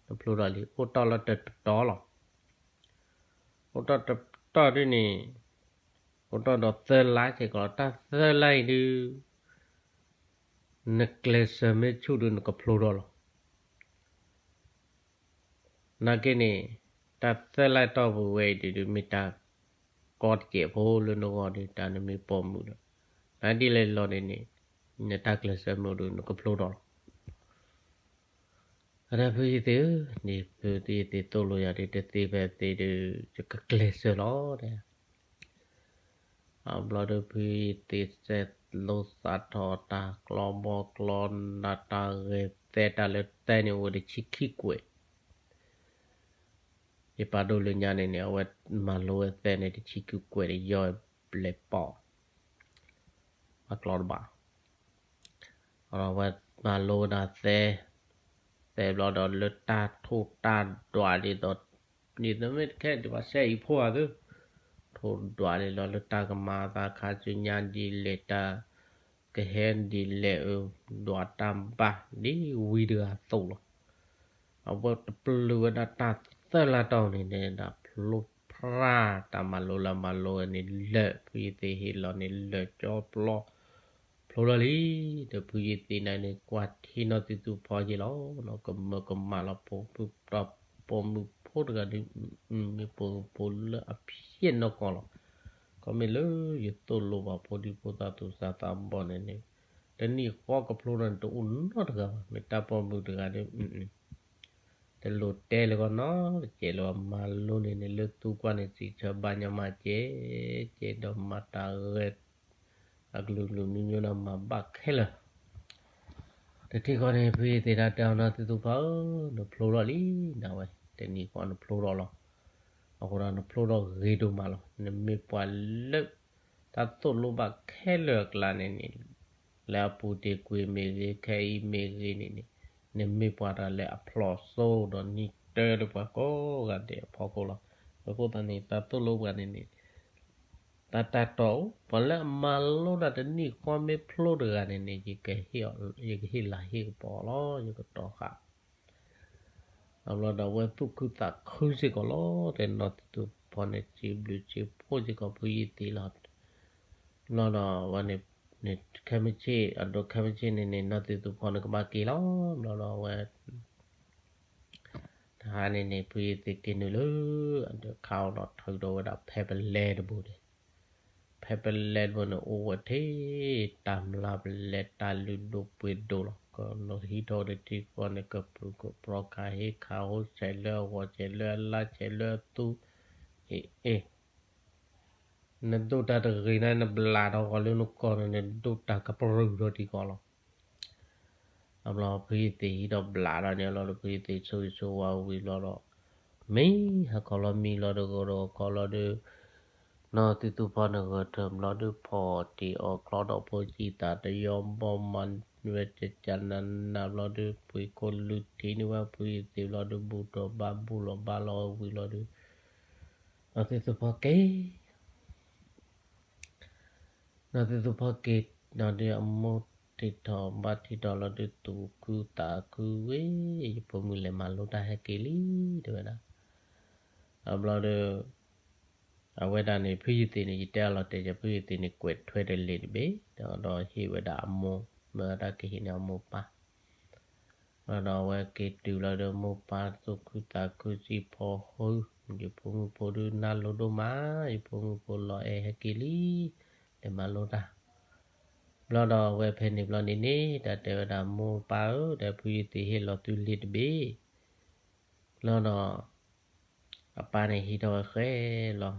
နဖျိထီၣ်လံ အိၣ်တ့ၢ်လီၤတတီၤလီၤ. အိၣ်တ့ၢ်တတီၤဒ်န့ၣ် အိၣ်တ့ၢ်ဒီးသၢလါစ့ၢ်ကီး တၢ်သၢလါအံၤဒုး နကျဲးစၢးမ့ၢ်ဆူၣ်ဒီး နကဖျိထီၣ်လီၤ. နာ်က့န့ၣ် တၢ်သၢလါတီၢ်ပူၤဝဲအံၤဒုး မ့ၢ်တၢ်ကီတကဲးဖိလၢနဂီၢ်ဒီး တၢ်နမ့ၢ်ပိာ်မုၣ်ဒီး နဒ်လဲၣ်လီၤန့ၣ်န့ၣ် နတၢ်ကျဲးစၢးမ့ၢ်အိၣ်ဒီး နကဖျိထီၣ်လီၤ. အဒၣ်ဖုယသ့ၣ်ဧၢ, ဒ်ဖုယသ့ၣ်သိၣ်လိယၤဒ် တသ့ဖဲသ့ဒီး ယကကျဲးစၢးလီၤ တဲ. အဘျီဒီးဖုယသ့ၣ်စဲးလိသးထီၣ် တၢ်ကျီဘီကျီနၢ် တၢ်ဂဲၤသဲ တၢ်လၢသဲန့ၣ် အိၣ်ဝဲတဆံခံကွဲး ယပာ်ဒိၣ်လၢညါန့ၣ်န့ၣ် အဝဲမၤလိဝဲသဲန့ၣ်တဆံခံကွဲးဒီး ယီၢ်ဘျဲးပီၢ် အကျီတဘၣ်, အဝဲမၤလိဝဲဒၣ်သဲ, သဲဘျီဒီးလၢတၢ်ထိၣ်တၢ်ဒွးဒ်သိး ဒ်သိးမ့ၢ်တခဲဒ်ပှၤစဲအံၤဖိဧါသ့, ထိၣ်ဒွးဒ်လီၤ လၢတၢ်ကမၤသးခါဆူညါဒ်လဲၣ် တၢ်ကဟဲဒ်လဲၣ်အၢ ဒွးတၢ်ဘၣ်ဒ်ဝံတဂၤအသိးလီၤ. အဝဲတပျုာ်ဝဲဒၣ်တၢ်သၢလါတီၢ်န့ၣ်န့ၣ် ဒၣ်ဖျိဖျါတၢ်မၤလိလၢမၤလိဝဲန့ၣ် လၢာ်ဖုယသ့ၣ်ဟ့ၣ်လီၤန့ၣ် လၢာ်ကၠီပျီ ဖျိလီၤလံ. ဒီးဖုယသ့ၣ်န့ၣ်န့ၣ် ကွၢ်ထံနီၢ်သံသူဖီယ့ၢ်လီၤ. ကမၢကမၣ်လီၤ ပိာ်မုၣ်ဖိတဂၤဒီး မ့ၢ်ပိာ်မုၣ်ဖိလၢအဖျဲၣ်နီၢ်ကီၢ်လီၤ. ခီမ့ၢ်လၢယသိၣ်လိဘၣ်ဖိဒံဖိသၣ်သူၣ်စၢ်သးဘီၣ်န့ၣ်န့ၣ် တနံၣ်ဃီကဖျိထီၣ်န့ၣ် တအိၣ်နီတဂၤဘၣ်. မ့ၢ်တၢ်ပိာ်မုၣ်တဂၤဒီး တလိၣ်တဲလၢၤဂီၢ်နီတစဲးလၢၤဘၣ် မၤလိန့ၣ်န့ၣ် လၢသူကွၢ်န့ၣ် စံးဆၢဘၣ်ညီမးကဲ ကဲဒီးမၤတၢ်ဂဲၤ အကလုာ်ကလုာ်မံၤမံၤဒီးမၤဘၣ်ခဲလၢာ်. တထံၣ်ဃီန့ၣ် ဖုယသ့ၣ်တၢ်တဲအီၤ နီၢ်သံသူဖီဧၢ, နဖျိထီၣ်လံ နဝဲ တနံၣ်ဃီနဖျိထီၣ်လီၤ. အဃိဒီးနဖျိထီၣ်ဂ့ၤဒိၣ်မးလီၤ. နမ့ၢ်ပှၤလၢ တၢ်သိၣ်လိဘၣ်ခဲလၢာ်အကျါန့ၣ်န့ၣ် လၢအပူၤတ့ၢ်ကွံာ်မ့ၢ်ဂ့ၤ ခဲအံၤမ့ၢ်ဂ့ၤန့ၣ်န့ၣ် နမ့ၢ်ပှၤတၢ်လၢအဖျိးစိဒီးနံၤတၢလၢပှၤကိးဂၤဒဲးအဖီခိၣ်လီၤ. အဃိသတးန့ၣ် တၢ်သိၣ်လိပှၤန့ၣ်န့ၣ် တၢ်တၢ်တီၢ်အိၣ် ပှၤလၢအမၤလိတၢ်တနံၣ်ဃီမ့ၢ်ဖျိတဂၤန့ၣ်န့ၣ် ယကဟ့ၣ်လၤဟ့ၣ်ကပီၤလီၤ ယကတီၤဃာ် အဘျီဒီးအဝဲသူၣ်ခုသးခုစ့ၢ်ကီးလီၤ. တဲနီၢ်သံသူဖီန့ၣ် စံးဘျုးစံးဖှိၣ်စ့ၢ်ကီးဖုယသ့ၣ်လီၤ. ဘျီဒီးအဝဲန့ၣ် ခဲမုၢ်ဆ့ၣ် အဒိခဲမုၢ်ဆ့ၣ်န့ၣ်န့ၣ် နီၢ်သံသူဖီန့ၣ်ကဘၣ်က့ၤလီၤ. ဘျီဒီးအဝဲ တဟါန့ၣ်န့ၣ် ဖုယသ့ၣ်က့ၤနုာ်လၢ အဒိခါအိၣ်ဒီးထုးဒီးဝဲဒၣ်ဖဲပလဲတဘိန့ၣ် ဖဲပလဲတဘိန့ၣ် အိၣ်ဝဲထဲ တၢ်မျၢ်ပလဲ တၢ်လုၢ်ဒိၣ်ပှ့ၤဒိၣ်လီၤ. ကဟံးထီၣ်ဒီးထံကီၢ်န့ၣ် ကပြုၢ်ကပြီၤခးဟ့ခးဟိ ဆဲးလၢအဂီၤ ဆဲးလၢအလါ ဆဲးလၢအသူ, အ့ အ့ နဒိၣ်တၢ်တဂ့ၤန့ၣ် နဘျးထီၣ်ဂီၤလၢနကီၢ်န့ၣ် နဒိၣ်တၢ်ကပြုၢ်ထီၣ်ထံကီၢ်လီၤ. အဘျီဖုယသ့ၣ်ဟံးထီၣ်ဘျးထီၣ်န့ၣ်လီၤဒီး ဖုယသ့ၣ်ဆိၣ်ဂ့ၤဆိၣ်ဝါဝံၤဘျီဒီး မ့ၢ်ဟးခီလီၤမံလီၤတဂီၤဒီးခီလီၤဒီး နီၢ်သုသူဖီနဂၢၢ်ထၢၣ်ဘျီဒီး ဖီၣ်တ့ၢ်အီၣ်ချီဒီးဖိဆံးသးတယီဘီမၤ ဝဲကကနနဘျီဒီး ပှ့ၤခိၣ်လုၢ်ထံန့ၢ်ဝဲဖုယသ့ၣ်ဘျီဒီး ဘူၣ်ထီၣ်ဘါဘူၣ်လီၤဘါလီၤဝံၤလီၤဒီး နီၢ်သုသူဖီက့ၤ နီၢ်သုသူဖီက့ၤ ဒီးဒုးအမိၢ်ထံၣ်ထီၣ်ဘၣ်ထံၣ်ထီၣ်လီၤဒုးသူၣ်ခုသးခုဝဲ, ယဖိမုၣ်လဲၤမၤလိတၢ်ဟဲက့ၤလံ တဲဝဲဒၣ်. အဘျီဒီး အဝဲဒၣ်န့ၣ် ဖုယသ့ၣ်န့ၣ် ယတဲအလီၤတဲာ်ယဖုယသ့ၣ်န့ၣ် ကွဲးထွဲတလ့ၢ်တဘ့ၣ် ဒီးဟ့ၣ်ဝဲဒၣ်အမိၢ် မ့ၢ်ဝဲဒၣ်ကဟ့ၣ်န့ၢ်အမိၢ်ပၢ် ဘျီဒီးအဝဲက့ၤတုၤလီၤဒီးမိၢ်ပၢ်သူၣ်ခုသးခုစံးဖီဃု, ယဖိမုၣ်ဖိဒုးနၢ်လိၤဒိၣ်မး, ယဖိမုၣ်ဖိလီၤအဲၣ်ဟဲက့ၤလံ, လဲၤမၤလိတၢ်. ဘျီဒီးအဝဲဖဲန့ၣ်ဘျီန့ၣ်န့ၣ် တၢ်တဲဝဲဒၣ်မိၢ်ပၢ်ဧၢ, ဒီးဖုယသ့ၣ်ဟ့ၣ်လီၤသုလ့ၢ်တဘ့ၣ် ဘျီဒီး အပၢ်န့ၣ်ဟံးထီၣ်ဝဲဃဲလီၤ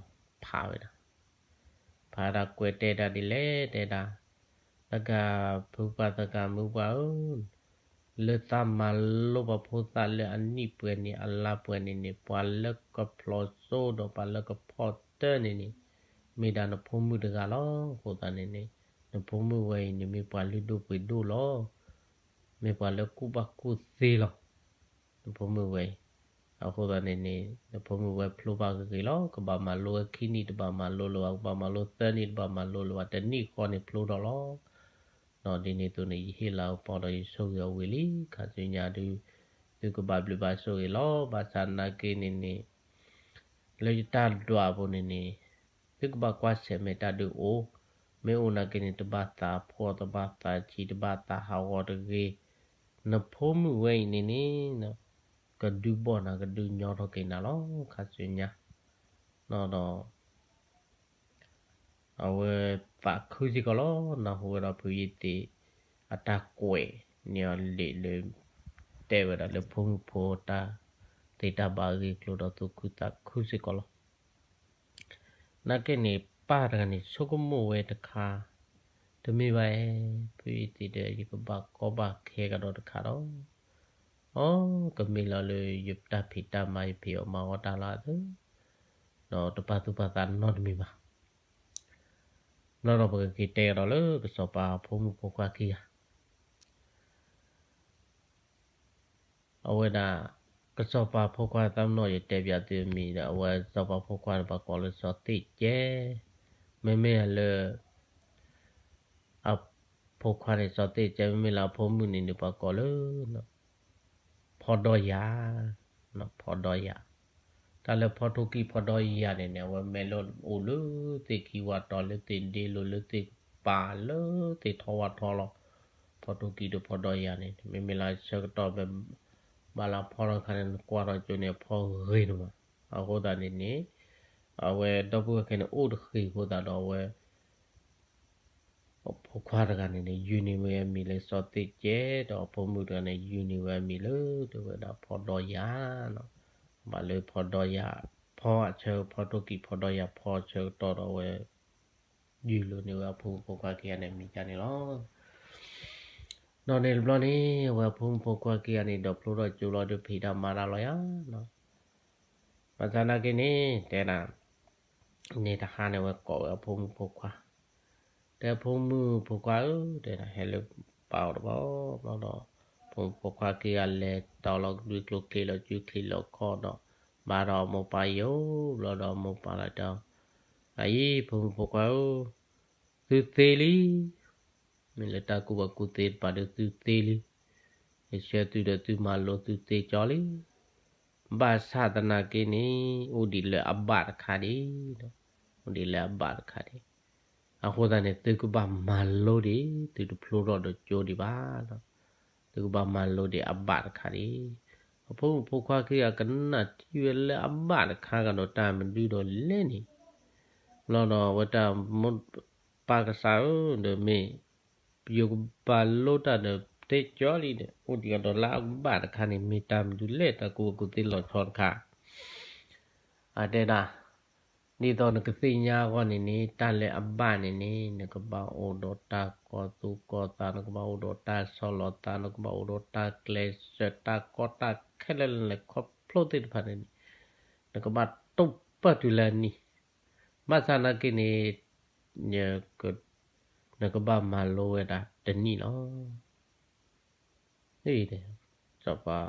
ဖးဝဲဒၣ်, ဖးဒၣ်ကွဲးတဲဒၣ်ဒ်လဲၣ်တဲဒၣ်, သဂၢ်ဖုပှၢ်သဂၢ်မုၣ်ပှၢ်ဧၢ, လၢသးမၤလိပှၤဖိသၣ်လၢအနံၣ်ပှဲၤန့ၣ် အလါပှဲၤန့ၣ်န့ၣ် ပှၤလၢကဖျိးစိဒီးပှၤလၢကဖီၣ်တၢၢ်န့ၣ်န့ၣ် မ့ၢ်ဒၣ်နဖိမုၣ်တဂၤလီၤ. အဃိသတးန့ၣ်န့ၣ် နဖိမုၣ်ဝဲအံၤန့ၣ်မ့ၢ်ပှၤလုၢ်ဒိၣ်ပှ့ၤဒိၣ်လီၤ. မ့ၢ်ပှၤလၢကူၣ်ဘၣ်ကူၣ်သ့လီၤ. နဖိမုၣ်ဝဲအံၤ, အဃိသတးန့ၣ်န့ၣ် နဖိမုၣ်ဝဲဖျိဘၣ်ဂ့ၤဂ့ၤလီၤ. ကဘၣ်မၤလိဝဲခံနံၣ်တဘၣ်မၤလိလၢၤဘၣ်, ကဘၣ်မၤလိသၢနံၣ်တဘၣ်မၤလိလၢၤဘၣ်, တနံၣ်ဃီန့ၣ်ဖျိထီၣ်လီၤ. ဒီးဒ်န့ၣ်အသိးန့ၣ် ယဟ့ၣ်လၤကပီၤဒီးယဆိၣ်ဂ့ၤအီၤဝံၤလံ. ခါဆူညါဒုး သုကဘၣ်ဘျုးဘၣ်ဆိၣ်ဂ့ၤလီၤ. ဘၣ်ဆၣ်နာ်က့န့ၣ်န့ၣ် လၢယတၢ်ဒွးအပူၤန့ၣ်န့ၣ် သုကဘၣ်ကွၢ်ဆၢၣ်မဲာ်တၢ်ဒုးအိၣ်, မ့ၢ်အိၣ်နာ်က့န့ၣ် တဘၣ်သးဖှီၣ် တဘၣ်သးဆံး တဘၣ်သးဟးဂီၤတဂ့ၤ. နဖိမုၣ်ဝဲအံၤန့ၣ်န့ၣ် ကဒုးဘီၣ်နၤ ကဒုးညီထီၣ်က့ၤနၤလီၤ. ခါဆူညါ ဒီး အဝဲသးခုစ့ၢ်ကီးလီၤ. နၢ်ဟူဝဲဒၣ်ဖုယသ့ၣ် အတၢ်ကွဲးန့ၢ်အီၤလံာ်လၢ တဲဝဲဒၣ်လၢဖိမုၣ်ဖိတၢ်သ့တၢ်ဘၣ်အဂ့ၢ်အကျိၤဒီးသူၣ်ခုသးခုစ့ၢ်ကီးလီၤ. နာ်က့န့ၣ် ပၢ်တဂၤန့ၣ် ဆိကမိၣ်ဝဲတခါ, တမ့ၢ်ဘၣ်ဧါ, ဖုယသ့ၣ်ဒီး ယကဘၣ်ကီဘၣ်ခဲကဒီးတခါဒီး အီ ကမ့ၢ်လီၤလၢယတၢ်ဖံးတၢ်မၤ ယဖံးအီၣ်မၤအီၣ်တၢ်လီၤအသး, ဒီးတပာ်သူၣ်ပာ်သးနီတမံၤဘၣ်. ဘျီဒီးပကက့ၤတဲကဒီးလၢကစီၤပၤဖိမုၣ်ဖိခွါခံဂၤ အဝဲဒၣ် ကစီၤပၤဖိခွါသးမနီၣ် ယတဲပၠးသုအမံၤဒီး အဝဲစီၤပၤဖိခွါန့ၣ် ပှၤကိးလၢစီၤသ့ၣ်ကဲ, မ့မ့ၢ်လၢ အဖိခွါန့ၣ် စီၤသ့ၣ်ကဲ မ့မ့ၢ်လၢအဖိမုၣ်န့ၣ်န့ၣ် ပှၤကိးလၢ ဖီဒီယၤ, ဖီဒီယၤ, တၢ်လၢဖီထိၣ်ကံၢ်ဖီဒီယၤန့ၣ်န့ၣ် အဝဲမ့ၢ်လၢအိၣ်လၢသ့ၣ်ခံဝါတီၤ လၢသ့ၣ်ဒ့လိၤ လၢသ့ၣ်ပာ်လၢသ့ၣ်ထီဝါထီလီၤ. ဖီထိၣ်ကံၢ်ဒီးဖီဒီယၤန့ၣ် မ့မ့ၢ်လၢဆၢကတီၢ် ဘၣ်လၢဖီထီၣ်အခါန့ၣ် နကွၢ်ထီၣ်ကၠိန့ၣ် အဖီဂ့ၤန့ၣ်မး. အဃိသတးန့ၣ်န့ၣ် အဝဲဒီပုၢ်ဝဲၢ်ခဲန့ၣ် အိၣ်တဃ့ၢ်အဃိသတးဒီး အဝဲ အဖိခွါတဂၤန့ၣ်န့ၣ် ယုၢ်န့ၢ်ဝဲအမံၤလၢစီၤသ့ၣ်ကဲ, ဒီးအဖိမုၣ်တဂၤန့ၣ် ယုၢ်န့ၢ်ဝဲအမံၤလၢ တဲဝဲဒၣ်ဖီဒီယၤနီၤ. ဘၣ်လၢဖီဒီယၤ ဖီအဆၢ ဖီထိၣ်ကံၢ်ဖီဒီယၤ ဖီအဆၢကတီၢ်ဒီးအဝဲ ယုၢ်လိာ်န့ၢ်ဝဲအဖိမုၣ်ဖိခွါခံဂၤန့ၣ် အမံၤဒ်န့ၣ်လီၤ. ဒီးန့ၣ်တဘျီန့ၣ် အဝဲအဖိမုၣ်ဖိခွါခံဂၤန့ၣ် ဒီးဖျိထီၣ်ကၠိလီၤဒီး ဖံးတၢ်မၤတၢ်လီၤယၤနီၤ. ဘၣ်ဆၣ်နာ်က့န့ၣ် တဲဒၣ် န့ၣ်တဟါန့ၣ်ဝဲကိးဝဲအဖိမုၣ်ဖိခွါ, တဲဖိမုၣ်ဖိခွါဧၢ, တဲဒၣ် ဟဲလၢပၢ်အအိၣ်တဘျီဘျီဒီး ဖိမုၣ်ဖိခွါခံဂၤလဲၤတီၤလီၤကဒွံကျိၤ ချံးလီၤစု ချံးလီၤခီၣ်ဒီး ဘါထီၣ်အမိၢ်ပၢ်ယိာ်ဘျီဒီး အမိၢ်ပၢ်လၢတဲအီၤ, အအံၤ ဖိမုၣ်ဖိခွါဧၢ, သုသ့လံ. မ့ၢ်လၢတၢ်ကူၣ်ဘၣ်ကူၣ်သ့တပၤဒီး သုသ့လံ. ယဆှၢသုဒီးသုမၤလိသုသ့ကၠီလံ. ဘၣ်ဆၣ်သနာ်က့န့ၣ် အိၣ်ဒံးလၢအဘၣ်တခါဒံး, အိၣ်ဒံးလၢအဘၣ်တခါဒံး. အဃိသတးန့ၣ် သုကဘၣ်မၤလိဒံး, သုတဖျိထီၣ်ဒီးကၠိဒံးဘၣ်. သုကဘၣ်မၤလိဒံးအဘၣ်တခါဒံး. အဖိမုၣ်ဖိခွါခံဂၤကနၣ်ထံၣ်ဝဲလၢအဘၣ်တခါကဒီးတၢ်မနုၤဒီးလဲၣ်န့ၣ်, ဘျီဒီးအဝဲတၢ်မိၢ်ပၢ်ကစၢ်ဧၢ, ဒီးမ့ၢ် ယကဘၣ်လိတၢ်ဒီး သ့ကၠီလံဒီး အိၣ်ဒံးအီၤဒီးလၢအကဘၣ်တခါန့ၣ် မ့ၢ်တၢ်မနုၤလဲၣ် တၢ်ကူၣ်ဘၣ်ကူၣ်သ့လီၤဆီတခါ အတဲဒၣ် ဒ်သိးနကသ့ၣ်ညါအဂီၢ်န့ၣ်န့ၣ် တၢ်လၢအဘၣ်န့ၣ်န့ၣ် နကဘၣ်အိၣ်ဒီးတၢ်ကီသူၣ်ကီသး နကဘၣ်အိၣ်ဒီးတၢ်ဆီၣ်လီၤသး နကဘၣ်အိၣ်ဒီးတၢ်ကျဲးစၢး တၢ်ကီတၢ်ခဲလၢာ်လၢလဲၤခီဖျိသ့ၣ်တဖၣ်န့ၣ်န့ၣ် နကဘၣ်တိာ်ပာ်တုၤလၢအနံၤ ဘၣ်ဆၣ်နာ်က့န့ၣ် နကဘၣ်မၤလိဝဲဒၣ်တနံၣ်လီၤ. စီၤပၤ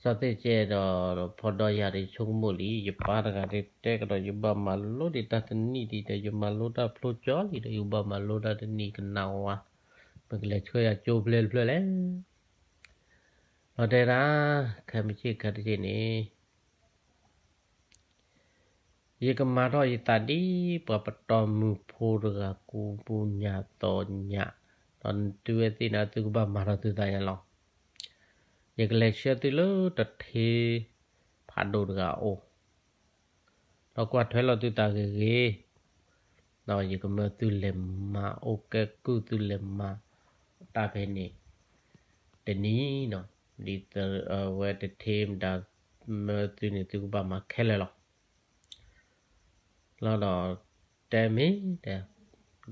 စီၤသ့ၣ်ကဲဒီး ဖီဒီးယၤဒီး ယဆိကမိၣ်လံ ယပၢ်တဂၤဒ်တဲကဒီး ယဘၣ်မၤလိဒံးတၢ်တနံၣ်ဒံးဒီး ယမၤလိတၢ်ဖျိကၠီလံဒီး ယဘၣ်မၤလိတၢ်တနံၣ်ကနၣ်ဝါ မ့ၢ်ကလဲၤဆှၢယၤကၠိဖျဲတဖျၢၣ်လဲၣ် လီၤတဲဒၣ် ခဲမုၢ်ဆ့ၣ်ခဲတဆ့ၣ်န့ၣ် ယကမၤထီၣ်ယသးဒ်ပှၤပတီၢ်မုၢ်ဖိတဂၤ ကူပူၤညၣ်သီညၣ်, ဒီးနသုဝဲသ့ၣ်န့ၣ် သုကဘၣ်မၤထီၣ်သုသးညါလီၤ. ယကလဲၤဆှၢသုလၢတထ့ဖးဒိၣ်တဂၤအအိၣ်, ဒီးကွၢ်ထွဲလီၤသုသးဂ့ၤဂ့ၤ, ဒီးယကမၢသုလဲၤမၤအိၣ်ကဲကုၢ် သုလဲၤမၤတၢ်ဖဲန့ၣ် တနံၤနီၤ, ဒ်သိးအဝဲတထ့မတၤ မၢသုန့ၣ် သုကဘၣ်မၤခဲလၢာ်လီၤ. လီၤဒီး တဲမ့ၢ်တဲ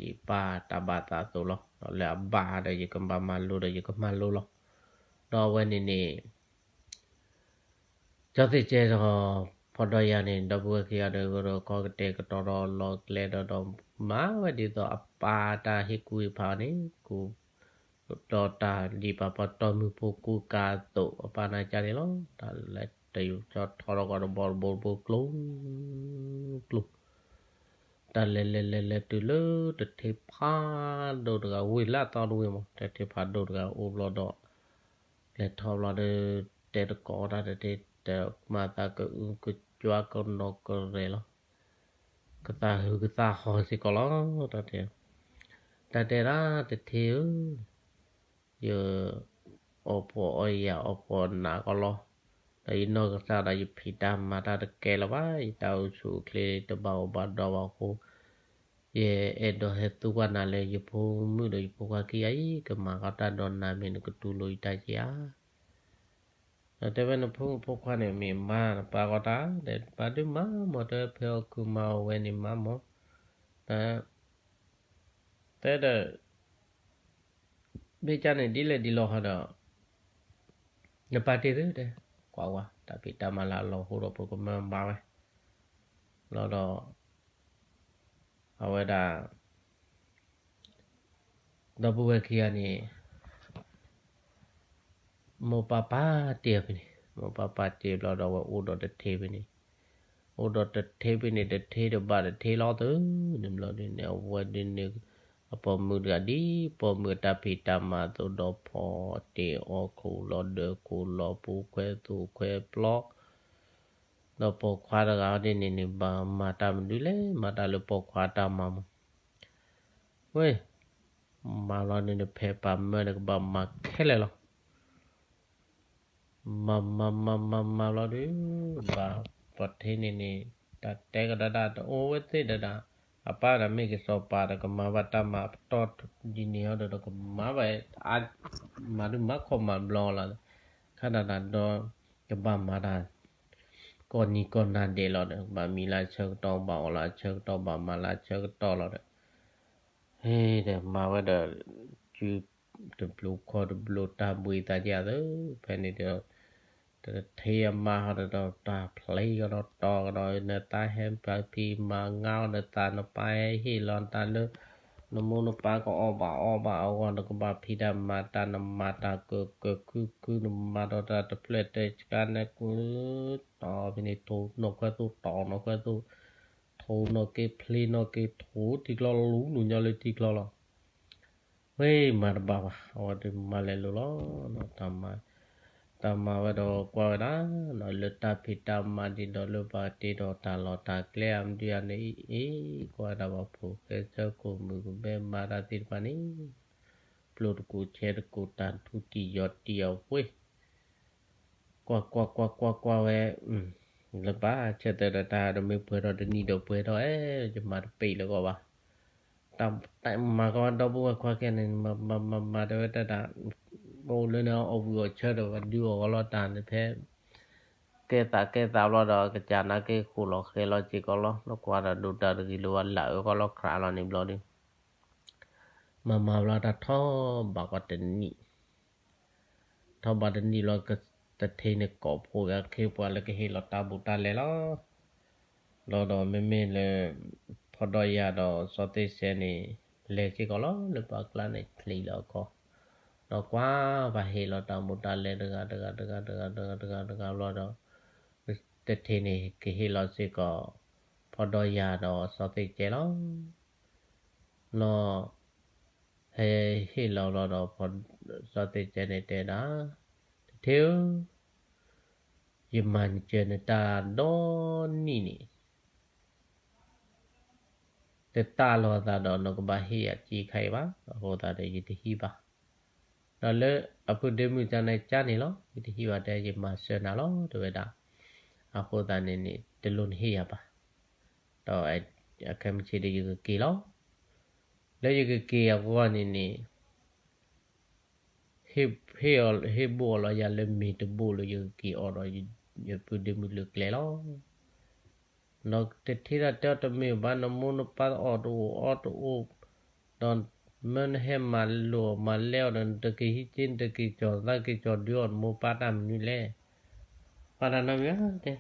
ဒ်ပၢ်တၢ်ဘၣ်သးအသိးလီၤ. ဒီးလၢအဘၣ်ဒီး ယကဘၣ်မၤလိဒီး ယကမၤလိလီၤ. ဒီးအဝဲန့ၣ်န့ၣ် ကၠီသ့ၣ်ကဲဒီး ဖီဒီးယၤန့ၣ် ဒီပုၢ်ဝဲၢ်ခံဂၤဒီး ကဒီးခီကတဲာ်ကတီၤဒီးလီၤကျဲဒီး ဒီးမၤဝဲဒ်သိးအပၢ်တၢ်ဟ့ၣ်ကူၣ်ဟ့ၣ်ဖးန့ၣ် ကူၣ် ဒီးတၢ်ဒ်ပှၤပတီၢ်မုၢ်ဖိကူၣ်ကၤအသိး အပၢ်နာ်ကၢ်န့ၣ်လီၤ. တၢ်လဲၤတယူၤကၠီထီထီၣ်ကီးတဘီတဘိတဘိကျိၤ ကျိၤ တၢ်လဲၤလဲၤလဲၤလဲၤတုၤလၢတထ့ဖးဒိၣ်တဂၤ ဝ့ၢ်လၢအသီတဝ့ၢ်မး တထ့ဖးဒိၣ်တဂၤအိၣ်ဘျီဒီး လဲၤထီၣ်ဘျီဒီး တဲတကိးတၢ်တထ့ တမၤသးကအုကကွၢ်ကနီၤကရဲၣ်လီၤ. ကသးဟုကသးဟီၣ်စ့ၢ်ကီးလီၤ. တၢ်တဲ တၢ်တဲဒၣ်တထ့ဧၢ ယအီၣ်ဖှီၣ်အီၣ်ယာ်အီၣ်ဖှီၣ်နးကီးလီၤ. ဒီးယနီၢ်ကစၢ်ဒီးယဖံးတၢ်မၤတၢ်တကဲလၢၤဘၣ်. ယတၢ်အိၣ်ဆူၣ်အိၣ်ချ့တဘၣ်အိၣ်ဘၣ်ဒီးဘၣ်အဃိ ယအဲၣ်ဒိးဟဲသူကွၢ်နၤလၢယဖိမုၣ်ဒီးယဖိခွါခံဂၤအံၤ ကမၤကီးတၢ်ဒီးနၤမ့ၢ်နကတူၢ်လိာ်ယတၢ်က့ဧါ. ဒီးတဲဝဲနဖိမုၣ်ဖိခွါန့ၣ် မ့ၢ်မၤနပၢ်ကီးတၢ် ဒီးပၢ်ဒုးမၤမၢ် တဲဝဲဖဲအီၣ်ခုးမၤအီၣ်ဝဲန့ၣ်မၤမၢ် ဒီး တဲဒီး မ့ၢ်ကန့ၣ်ဒ်လဲၣ်ဒ်လဲၣ်ဟီဒီး နပၢ်တ့ၢ်သုတဲ ကွၢ်ဝဲ တၢ်ဖံးတၢ်မၤလၢအလီၢ်ဟိဒီး ပကမၢမၤဝဲ လီၤဒီး အဝဲဒၣ် ဒီပုၢ်ဝဲၢ်ခံဂၤန့ၣ် မိၢ်ပၢ်ပာ်တ့ၢ်ဖဲန့ၣ် မိၢ်ပၢ်ပာ်တ့ၢ်ဘျီဒီး အဝဲအိၣ်ဒီးတထ့ဖဲန့ၣ် အိၣ်ဒီးတထ့ဖဲန့ၣ် တထ့တဘၣ်တထ့လီၤသု န့ၣ်ဘျီဒ်န့ၣ် အဝဲဒ်န့ၣ် အပိာ်မုၣ်တဂၤဒ် ပိာ်မုၣ်အတၢ်ဖံးတၢ်မၤအသိးဒီး ဖီတ့ၢ်အီၣ်ခိၣ်လီၤဒၢးခိၣ်လီၤပူၤခွဲးသူၣ်ခွဲးပျီ ဒီးပိာ်ခွါတဂၤဒ်န့ၣ်န့ၣ် ဘၣ်မၤတၢ်မနုၤလဲၣ် မၤတၢ်လၢပိာ်ခွါတၢ်မၤမး ဝဲ မၤလီၤန့ၣ် နဖဲပာ်မၢနကဘၣ်မၤခဲလၢာ်လီၤ. မၤမၤမၤမၤမၤလီၤဒုး ဘၣ်ပှၤထ့န့ၣ်န့ၣ် တၢ်တဲကဒါဒၣ်တအိၣ်ဝဲသ့ၣ်ဒၣ်ဒၣ် အပၢ်ဒီးမ့ၢ်ကစီၤပၤဒီးကမၤဘၣ်တၢ်မၤပတီၢ်ဒ်န့ၣ်ဟီဒီး ကမၤဘၣ်အါ မၤဒုးမၤခီမၤဘျီလီၤ ခါဒၣ်ဒၣ်ဒီး ကဘၣ်မၤတၢ် ကိးနံၤကိးနၤဒဲးလီၤဒီး ဘၣ်မံလၢဆၢကတီၢ် ဘၣ်အီၣ်လၢဆၢကတီၢ် ဘၣ်မၤလၢဆၢကတီၢ်လီၤဒီး ဟ့ၣ်ဒီးမၤဝဲဒီး စုတဘျုးခီၣ်တဘျုး တၢ်ဘှံးသးဒ်အသိး ဖဲန့ၣ်ဒီး တထ့အမါဟီဒီး တၢ်ဖျံးကဒီးတီကဒီး နသးဟဲပာ်ဖံးမၤငါအီၤ နသးနပၢ်ဟဲဟ့ၣ်လီၤနသးလၢ နမိၢ်နပၢ်ကအီၣ်ဘၣ်အီဘၣ်အဂီၢ် နကဘၣ်ဖံးတၢ်မၤတၢ် နမၤတၢ်ကကခုခု နမၤဒီးတၢ်တဖျၢၣ်တဲဆှါ နကူတီၤဖဲန့ၣ် ထိးနီၢ်ခွဲးသိၣ် တီၤနီၢ်ခွဲးသိၣ် ထိးနီၢ်က့ၤဖျ့နီၢ်က့ၤ ထိးထံချီ လူၤနုာ်ညီလၢထံချီလီၤ. ဝဲမၤတဘၣ်ဘၣ် အဝဲဒုးမၤလဲၤလိၤလီၤ. တၢ်မၤဝဲဒီးကွၢ်ဝဲဒၣ် လၢတၢ်ဖံးတၢ်မၤဒ်ဒီးလၢပှၤတ့ဒီးတၢ်လီၢ်တၢ်ကျဲအမဒုးအန့ၣ်အံၤ ကွၢ်ဝဲဒၣ်ပှၤဖိၣ်ဃဲဆၢခိၣ်မုၣ်ကမဲမၤတၢ်သ့ၣ်တဖၣ်န့ၣ် ပျိၢ်တကူၣ်ဆဲးတကူၣ် တၢ်ထူတံၢ်ယီၤတံၢ်အီၤပှ့ၤ ကွၢ်ကွၢ်ကွၢ်ကွၢ်ကွၢ်ဝဲ လၢဘၣ်ဆၢတဲာ်ဒီးတၢ်ဒီးမ့ၢ်ပှဲၤထီၣ်တနံၣ်ဒီးပှဲၤထီၣ်အဲ ယမၤတပ့ၢ်လၢၤကီးဘၣ်. တၢ်မၤကီဒီပုၢ်ဝဲၢ်ခွါခဲန့ၣ် မၤမၤမၤမၤတဲဝဲတၢ်တၢ်, အိၣ်လၢန့ၣ်အီၣ်ဝံၤအီၣ်ဆၢဒီး ဒုးအီၣ်ဂီၤလီၤတၢ်န့ၣ်ဖဲ ကဲသးကဲသးဘျီဒီး ကစၢ်နာ်က့ဃိၣ်လီၤဃဲၤလီၤစ့ၢ်ကီးလီၤ. လၢကွၢ်ဒီးဒိၣ်တၢ်တဂ့ၤလၢၤဘၣ် လၢအၢကီလီၤခရးလီၤန့ၣ်ဘျီဒီး မၤမၤဘျီတၢ်ထီၣ်ဘးကီးတနံၣ်, ထီၣ်ဘးတနံၣ်လီၤ ကတထံၣ်န့ၣ်ကိးဖှိၣ်က့ၤအခ့အပှၤလၢကဟ့ၣ်လီၤတၢ်ဘူးတၢ်လဲလီၤ. ဘျီဒီးမ့မ့ၢ်လၢ ဖီဒီးယၤဒီးစီၤသ့ၣ်စဲန့ၣ် လဲၤစ့ၢ်ကီးလီၤ လၢပှၤကျါန့ၣ်ချံးလၢအခီၣ်, ဒီးကွၢ်ဘၣ်ဟ့ၣ်လီၤတၢ်ဘူးတၢ်လဲတဂၤတဂၤတဂၤတဂၤတဂၤတဂၤတဂၤဘျီဒီး တထံၣ်န့ၣ်ကဟ့ၣ်လီၤစ့ၢ်ကီး ဖီဒီးယၤဒီးစီၤသ့ၣ်စဲလီၤ. လီၤ ဟဲဟ့ၣ်လီၤဘျီဒီး စီၤသ့ၣ်စဲန့ၣ်တဲဒၣ်, တထံၣ်ဧၢ, ယမၤစၢၤနတၢ်ဒီနံၣ်န့ၣ် တတၢ်လိာ်သးဒီးနကဘၣ်ဟ့ၣ်ယၤကံခါအံၤဘၣ်, အဃိသတးဒီးယတဟံးဘၣ်. ဒီးလၢအပုၢ်ဒ့မုၣ်တၢ်န့ၣ်ကန့ၣ်လီၤ, ယတဟံးဘၣ်တဲ ယမၤစၢၤနၤလီၤ တဲဝဲဒၣ်. အဃိသတးန့ၣ်န့ၣ် တလိၣ်နဟ့ၣ်ယၤဘၣ်, ဒီးအခဲမုၢ်ဆ့ၣ်ဒီးယကက့ၤလီၤ. လၢယကက့ၤအဂီၢ်န့ၣ်န့ၣ် ဟ့ၣ်ဘိၣ်အီၤလီၤယၤလၢမ့ၤတဘိၣ်လၢယကက့ၤအီၣ်ဒီး ယပုၢ်ဒ့မုၣ်လၢကျဲလီၤ. ဒီးတထံၣ်တၢ်တဲအီၤတမ့ၢ်ဘၣ် နမိၢ်နပၢ်အီၣ်တအိၣ်အီတအိၣ်, ဒီးမၢနဟဲမၤလိာ်မၤလဲအီၤဒီး နတက့ၤဟံးက့ နတက့ၤကၠီၤသးက့ၤကၠီၤဒုးအီၤ နမိၢ်ပၢ်တၢ်မနုၤလဲၣ်. ပၢ်တၢ်နီတမံၤဧါတဲ,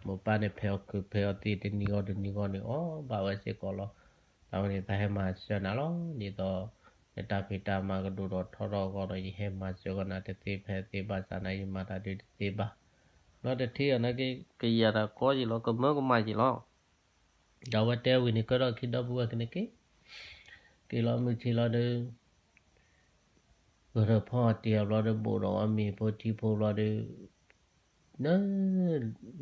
မိၢ်ပၢ်န့ၣ်ဖဲးအီၣ်ခုးဖဲးအီၣ်သံတနံၤဂီၢ်တနံၤဂီၢ်န့ၣ် အီၣ်ဘၣ်ဝဲစ့ၢ်ကီးလီၤ. တၢ်ဝဲန့ၣ် ပၢ်ဟဲမၤစၢၤနၤလီၤ, ဒ်သိး နတၢ်ဖံးတၢ်မၤကဒိၣ်ထီၣ်ထီထီၣ်အဂီၢ်ဒီး ယဟဲမၤစၢၤကီးနၤတသ့ဖဲသ့ဘၣ်ဆၣ်န့ၣ် ယမၤတၢ်ဒုးတသ့ဘၣ်. ဘျီတထံၣ်အီၤန့ၣ်က့ ကယၤတၢ်ကီယံာ်လီၤ ကမၢကမၣ်ယံာ်လီၤ. ဒီးအဝဲတဲဝံၤန့ၣ်ကဒီးခံဒီပုၢ်ဝဲၢ်ကန့ၣ်က့ က့ၤလီၤမုၢ်ဆ့ၣ်လီၤဒီး ကရၢၢ်ဖီအီၣ်တ့ၢ်အီၤဘျီဒီး ဘိၣ်ဒီးဝဲမ့ၤဖိထံဖိဘျီဒီး န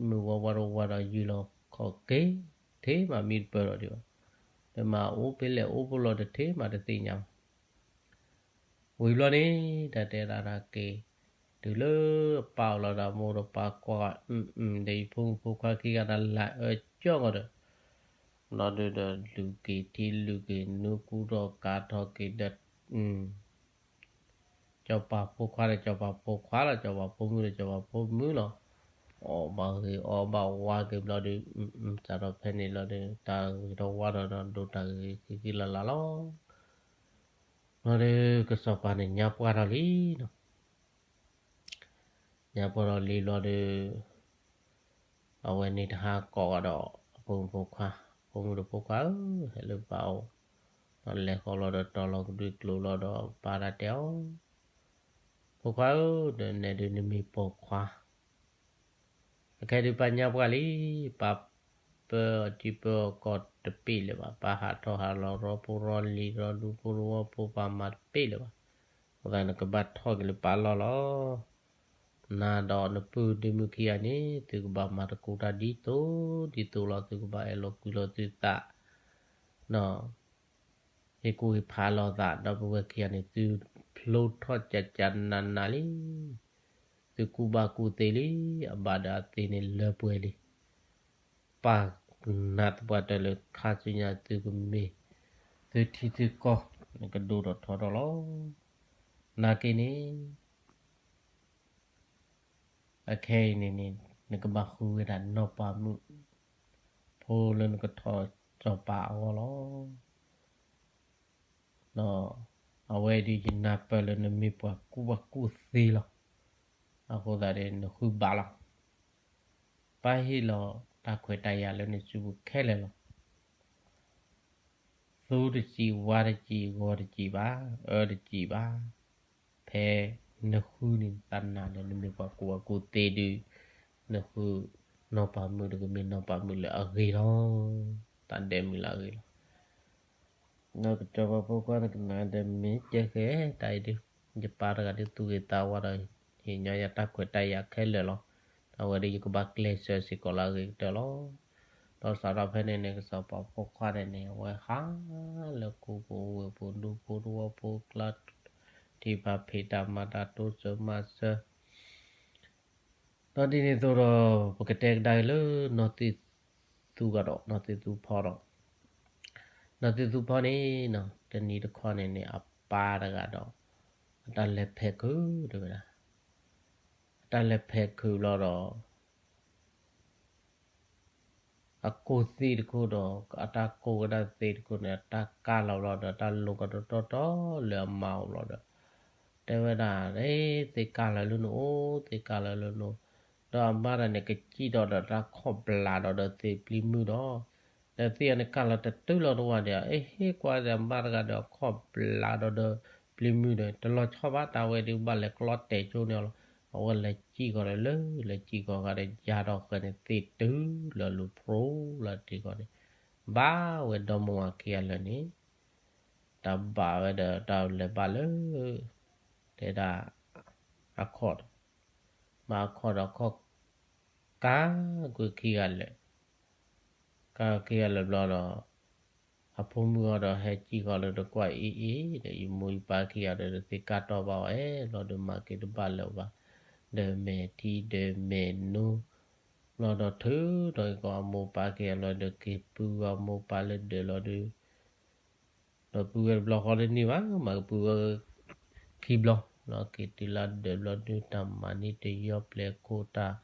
မုၢ်ဝါဝါတဝါဒီးယုၢ်လီၤခီၣ်က့ၤ တထံၣ်မးမံတပၢၢ်ဒီးဒံးဘၣ်. ဒီးမၤအိၣ်ဖဲလဲၣ်အိၣ်ဖဲလဲၣ်တထံၣ်မးတသ့ၣ်ညါဘၣ်. ဝံၤဘျီန့ၣ် တၢ်တဲဒၣ်တၢ်က့ၤ တုၤလၢပၢ်အိၣ်လီၤဒီးမိၢ်ဒီးပၢ်ကွၢ် ဒီးယဖိမုၣ်ဖိခွါခံဂၤဒီးလၢအၢကၠီၣ်ဂီၤဒီး ဘျီဒုးဒီးလူၤက့ၤထံလူၤက့ၤနူကူထီၣ်ကၤထီၣ်က့ၤဒီး ကၠီၤပၤဖိခွါဒီးကၠီၤပၤဖိခွါလီၤ, ကၠီၤပၤဖိမုၣ်ဒီးကၠီၤပၤဖိမုၣ်လီၤ. အီၣ်ဘၣ်ဂ့ၤအီဘၣ်ဝါက့ၤဘျီဒီး စးထီၣ်ဖဲန့ၣ်လီၤဒီး တၢ်ဂ့ၤထီၣ်ဝါထီၣ်ဒီး ဒိၣ်တၢ်ဂ့ၤဂ့ၤဃံဃံလၤလၤလီၤ. ဘျီဒီး ကစီၤပၤန့ၣ်ညါပှၢ်ထီၣ်လံနီၤ. ညါပှၢ်ထီၣ်လံဘျီဒီး အဝဲန့ၣ်တဟါကိးဂၤဒီး အဖိမုၣ်ဖိခွါ, ဖိမုၣ်ဒီးဖိခွါဧၢ, ဟဲလၢပၢ်အိၣ်, ဒီးလဲၤဃီၤလီၤဒီးတီၤလီၤကဒွံကျိၤလီၤဒီး ပၢ်တၢ်တဲအီၤ, ဖိခွါဧၢ, ဒီးနဲဒုးနမ့ၢ်ပိာ်ခွါ အခဲဒုးပၢ်ညါပှၢ်လံ, ပၢ်ပၢအီၤတံၢ်ပၢအီၤကီၢ်တပ့ၢ်လၢၤဘၣ်, ပၢ်ဟးထီၣ်ဟးလီၤရီဖိရီလံၤရီဒူဖိရီဝီဖိ ပၢ်မၤတပ့ၢ်လၢၤဘၣ်. အဃိသတးနကဘၣ်ထီၣ်က့ၤလၢပၢ်လီၢ်လီၤ. နၤဒီးနပုၢ်ဒ့မုၣ်ခံဂၤန့ၣ် သုကဘၣ်မၤသကိးတၢ်ဒ်သိးဒ်သိးလီၤ, သုကဘၣ်အဲၣ်လီၤကွံလီၤသုသး, ဒီး ဟ့ၣ်ကူၣ်ဟ့ၣ်ဖးလိာ်သး, ဒီပုၢ်ဝဲၢ်ခံဂၤန့ၣ် သုဖျိထီၣ်ကကနးနးလံ, သုကူၣ်ဘၣ်ကူၣ်သ့လံ, အဘၣ်ဒီးအသ့န့ၣ်လၢပှဲၤလံ. ပၢ်နာ်သပှၢ်တၢၢ်လၢခါဆူညါသုကမ့ၢ် သုထံသုကီၢ် နကဒိၣ်ထီၣ်ထီထီၣ်လီၤ. နာ်က့န့ၣ် အခဲအံၤန့ၣ်န့ၣ် နကဘၣ်ဃုဝဲဒၣ်နီၢ်ပၤမုၣ် ဖိလၢနကထီၣ်စီၤပၤအဂီၢ်လီၤ. ဒီးအဝဲဒုးယနၢ်ပၢၢ်လၢနမ့ၢ်ပှၤကူၣ်ဘၣ်ကူၣ်သ့လီၤ. အဃိသတးဒီးနဃုဘၣ်လီၤ. ပၢ်ဟ့ၣ်လီၤတၢ်ခွဲးတၢ်ယာ်လၢနစုပူၤခဲလၢာ်လီၤ. သူတစံးဝါတစံးဂီၤတစံးဘၣ် အၢတစံးဘၣ်. ဖဲနဃုန့ၣ်သးနာ်လၢနမ့ၢ်ပှၤကူၣ်ဘၣ်ကူၣ်သ့ဒုး နဃုနီၢ်ပၤမုၣ်ဒီးကမ့ၢ်နီၢ်ပၤမုၣ်လၢအဂ့ၤလီၤ. တၢ်ဒဲးမုၢ်လၢအဂ့ၤလီၤ. ဒီးကစီၤပၤဖိခွါန့ၣ်ကနၣ်ဒီးမ့ၢ်ကဲဃဲတၢ်အံၤဒုး ယပၢ်တဂၤဒုးသူၣ်ဂ့ၤသးဝါဒီး ဟ့ၣ်ညီယၤတၢ်ခွဲးတၢ်ယာ်ခဲလၢာ်လီၤ. အဝဲဒၣ်ယကဘၣ်ကျဲးစၢးစ့ၢ်ကီးလၢအဂ့ၤကတၢၢ်လီၤ. ဒီးစးထီၣ်ဖဲန့ၣ်န့ၣ် ကစီၤပၤဖိခွါန့ၣ်န့ၣ် အဝဲဟးလၢခိပူၤဝ့ၢ်ပူၤဒူဖိတဝီဖိကျါ ထံၣ်ဖးဖံးတၢ်မၤတၢ်တိစၢၤမၤစၢၤ ဒီးဒ်န့ၣ်အသိးဒီး ပကတဲကဒါက့ၤလၢနီၢ်သံသူကဒီး နီၢ်သံသူဖီဒီး နီၢ်သံသူဖီန့ၣ်နီၤ တနံၤတခီန့ၣ်န့ၣ် အပၢ်တဂၤဒီး အတၢ်လဲၤဖဲးခုးတဲဝဲဒၣ်, အတၢ်လဲၤဖဲးခုးဘျီဒီး အကိၢ်သ့ၣ်တခိၣ်ဒီး အတၢ်ကိၢ်ဝဲဒၣ်သ့ၣ်တခိၣ်န့ၣ် အတၢ်ကၢ်လီၤဘျီဒီး တၢ်လိၤကဒီးတီတီလၢအမါအအိၣ်ဘျီဒီး တဲဝဲဒၣ် သ့ၣ်ကၢ်လီၤလၢနအိၣ် သ့ၣ်ကၢ်လီၤလၢနအိၣ်, ဒီးအမါတဂၤန့ၣ် ကစံၣ်ထီၣ်ဒီးတၢ်ခီၣ်ဘျးဒီးဒီးသ့ၣ်ပျံၤမုၢ်ဒီး ဒီးသ့ၣ်အန့ၣ်ကၢ်လီၤတတုၤလီၤတဝၢ်ဒီး အဟ့ၣ်ကွၢ်ဒီးအမါတဂၤဒီးအခီၣ်ဘျးဒီးဒီးပျံၤမုၢ်ဒီး တလီၤဆီဘၣ်တၢ်ဝဲဒုးဘၣ်လဲၤကျီတဲာ်ကၠိန့ၣ်လီၤ. အဝဲလဲၤစံၣ်ဃီၤဒီးလၢ လဲၤစံၣ်ဃီၤဃာ်ဒီး ယၤထီၣ်ဃာ်န့ၣ် သ့ၣ်တုၤလၢအလိၤဖျိလၢတ့ၢ်ဃီၤန့ၣ် ဘၣ်ဝဲဒီမါဝၤခံဂၤလၢာ်န့ၣ် တၢ်ဘၣ်ဝဲဒီးတၢ်လဲၤဘၣ်လၢ တဲဒၣ် အခီၣ်ဒီး ဘၣ်အခီၣ်ဒီးအခီၣ် ကါကွံာ်ခံဂၤလၢာ်, ကါခံဂၤလၢာ်ဘျီဒီး အဖိမုၣ်အီၤဒီးဟဲစံၣ်ဃီၤလၢတကွၢ်အံၤအံၤဒီး ယမိၢ်ယပၢ်ခံဂၤဒီးသ့ၣ်ကၢ်တီဘၣ်ဝဲဘျီဒီး မၤက့ၤတဘၣ်လၢၤဘၣ်, ဒီးမဲာ်ထံဒီးမဲာ်နိ ဘျီဒီးထုးထီၣ်က့ၤကီးအမိၢ်ပၢ်ခံဂၤလၢာ်ဒီး က့ၤပုၢ်ဝဲအမိၢ်ပၢ်လၢဒၢးလီၤဒီး ဒီးပုၢ်ဝဲတဘျီဃီတန့ၢ်ဘၣ် မၤကပုၢ်ဝဲ ခံဘျီ, လီၤက့ၤတုၤလၢဒၢးဘျီဒီး တၢ်မၤန့ၢ်တယီပျဲၤခိၣ် တၢ်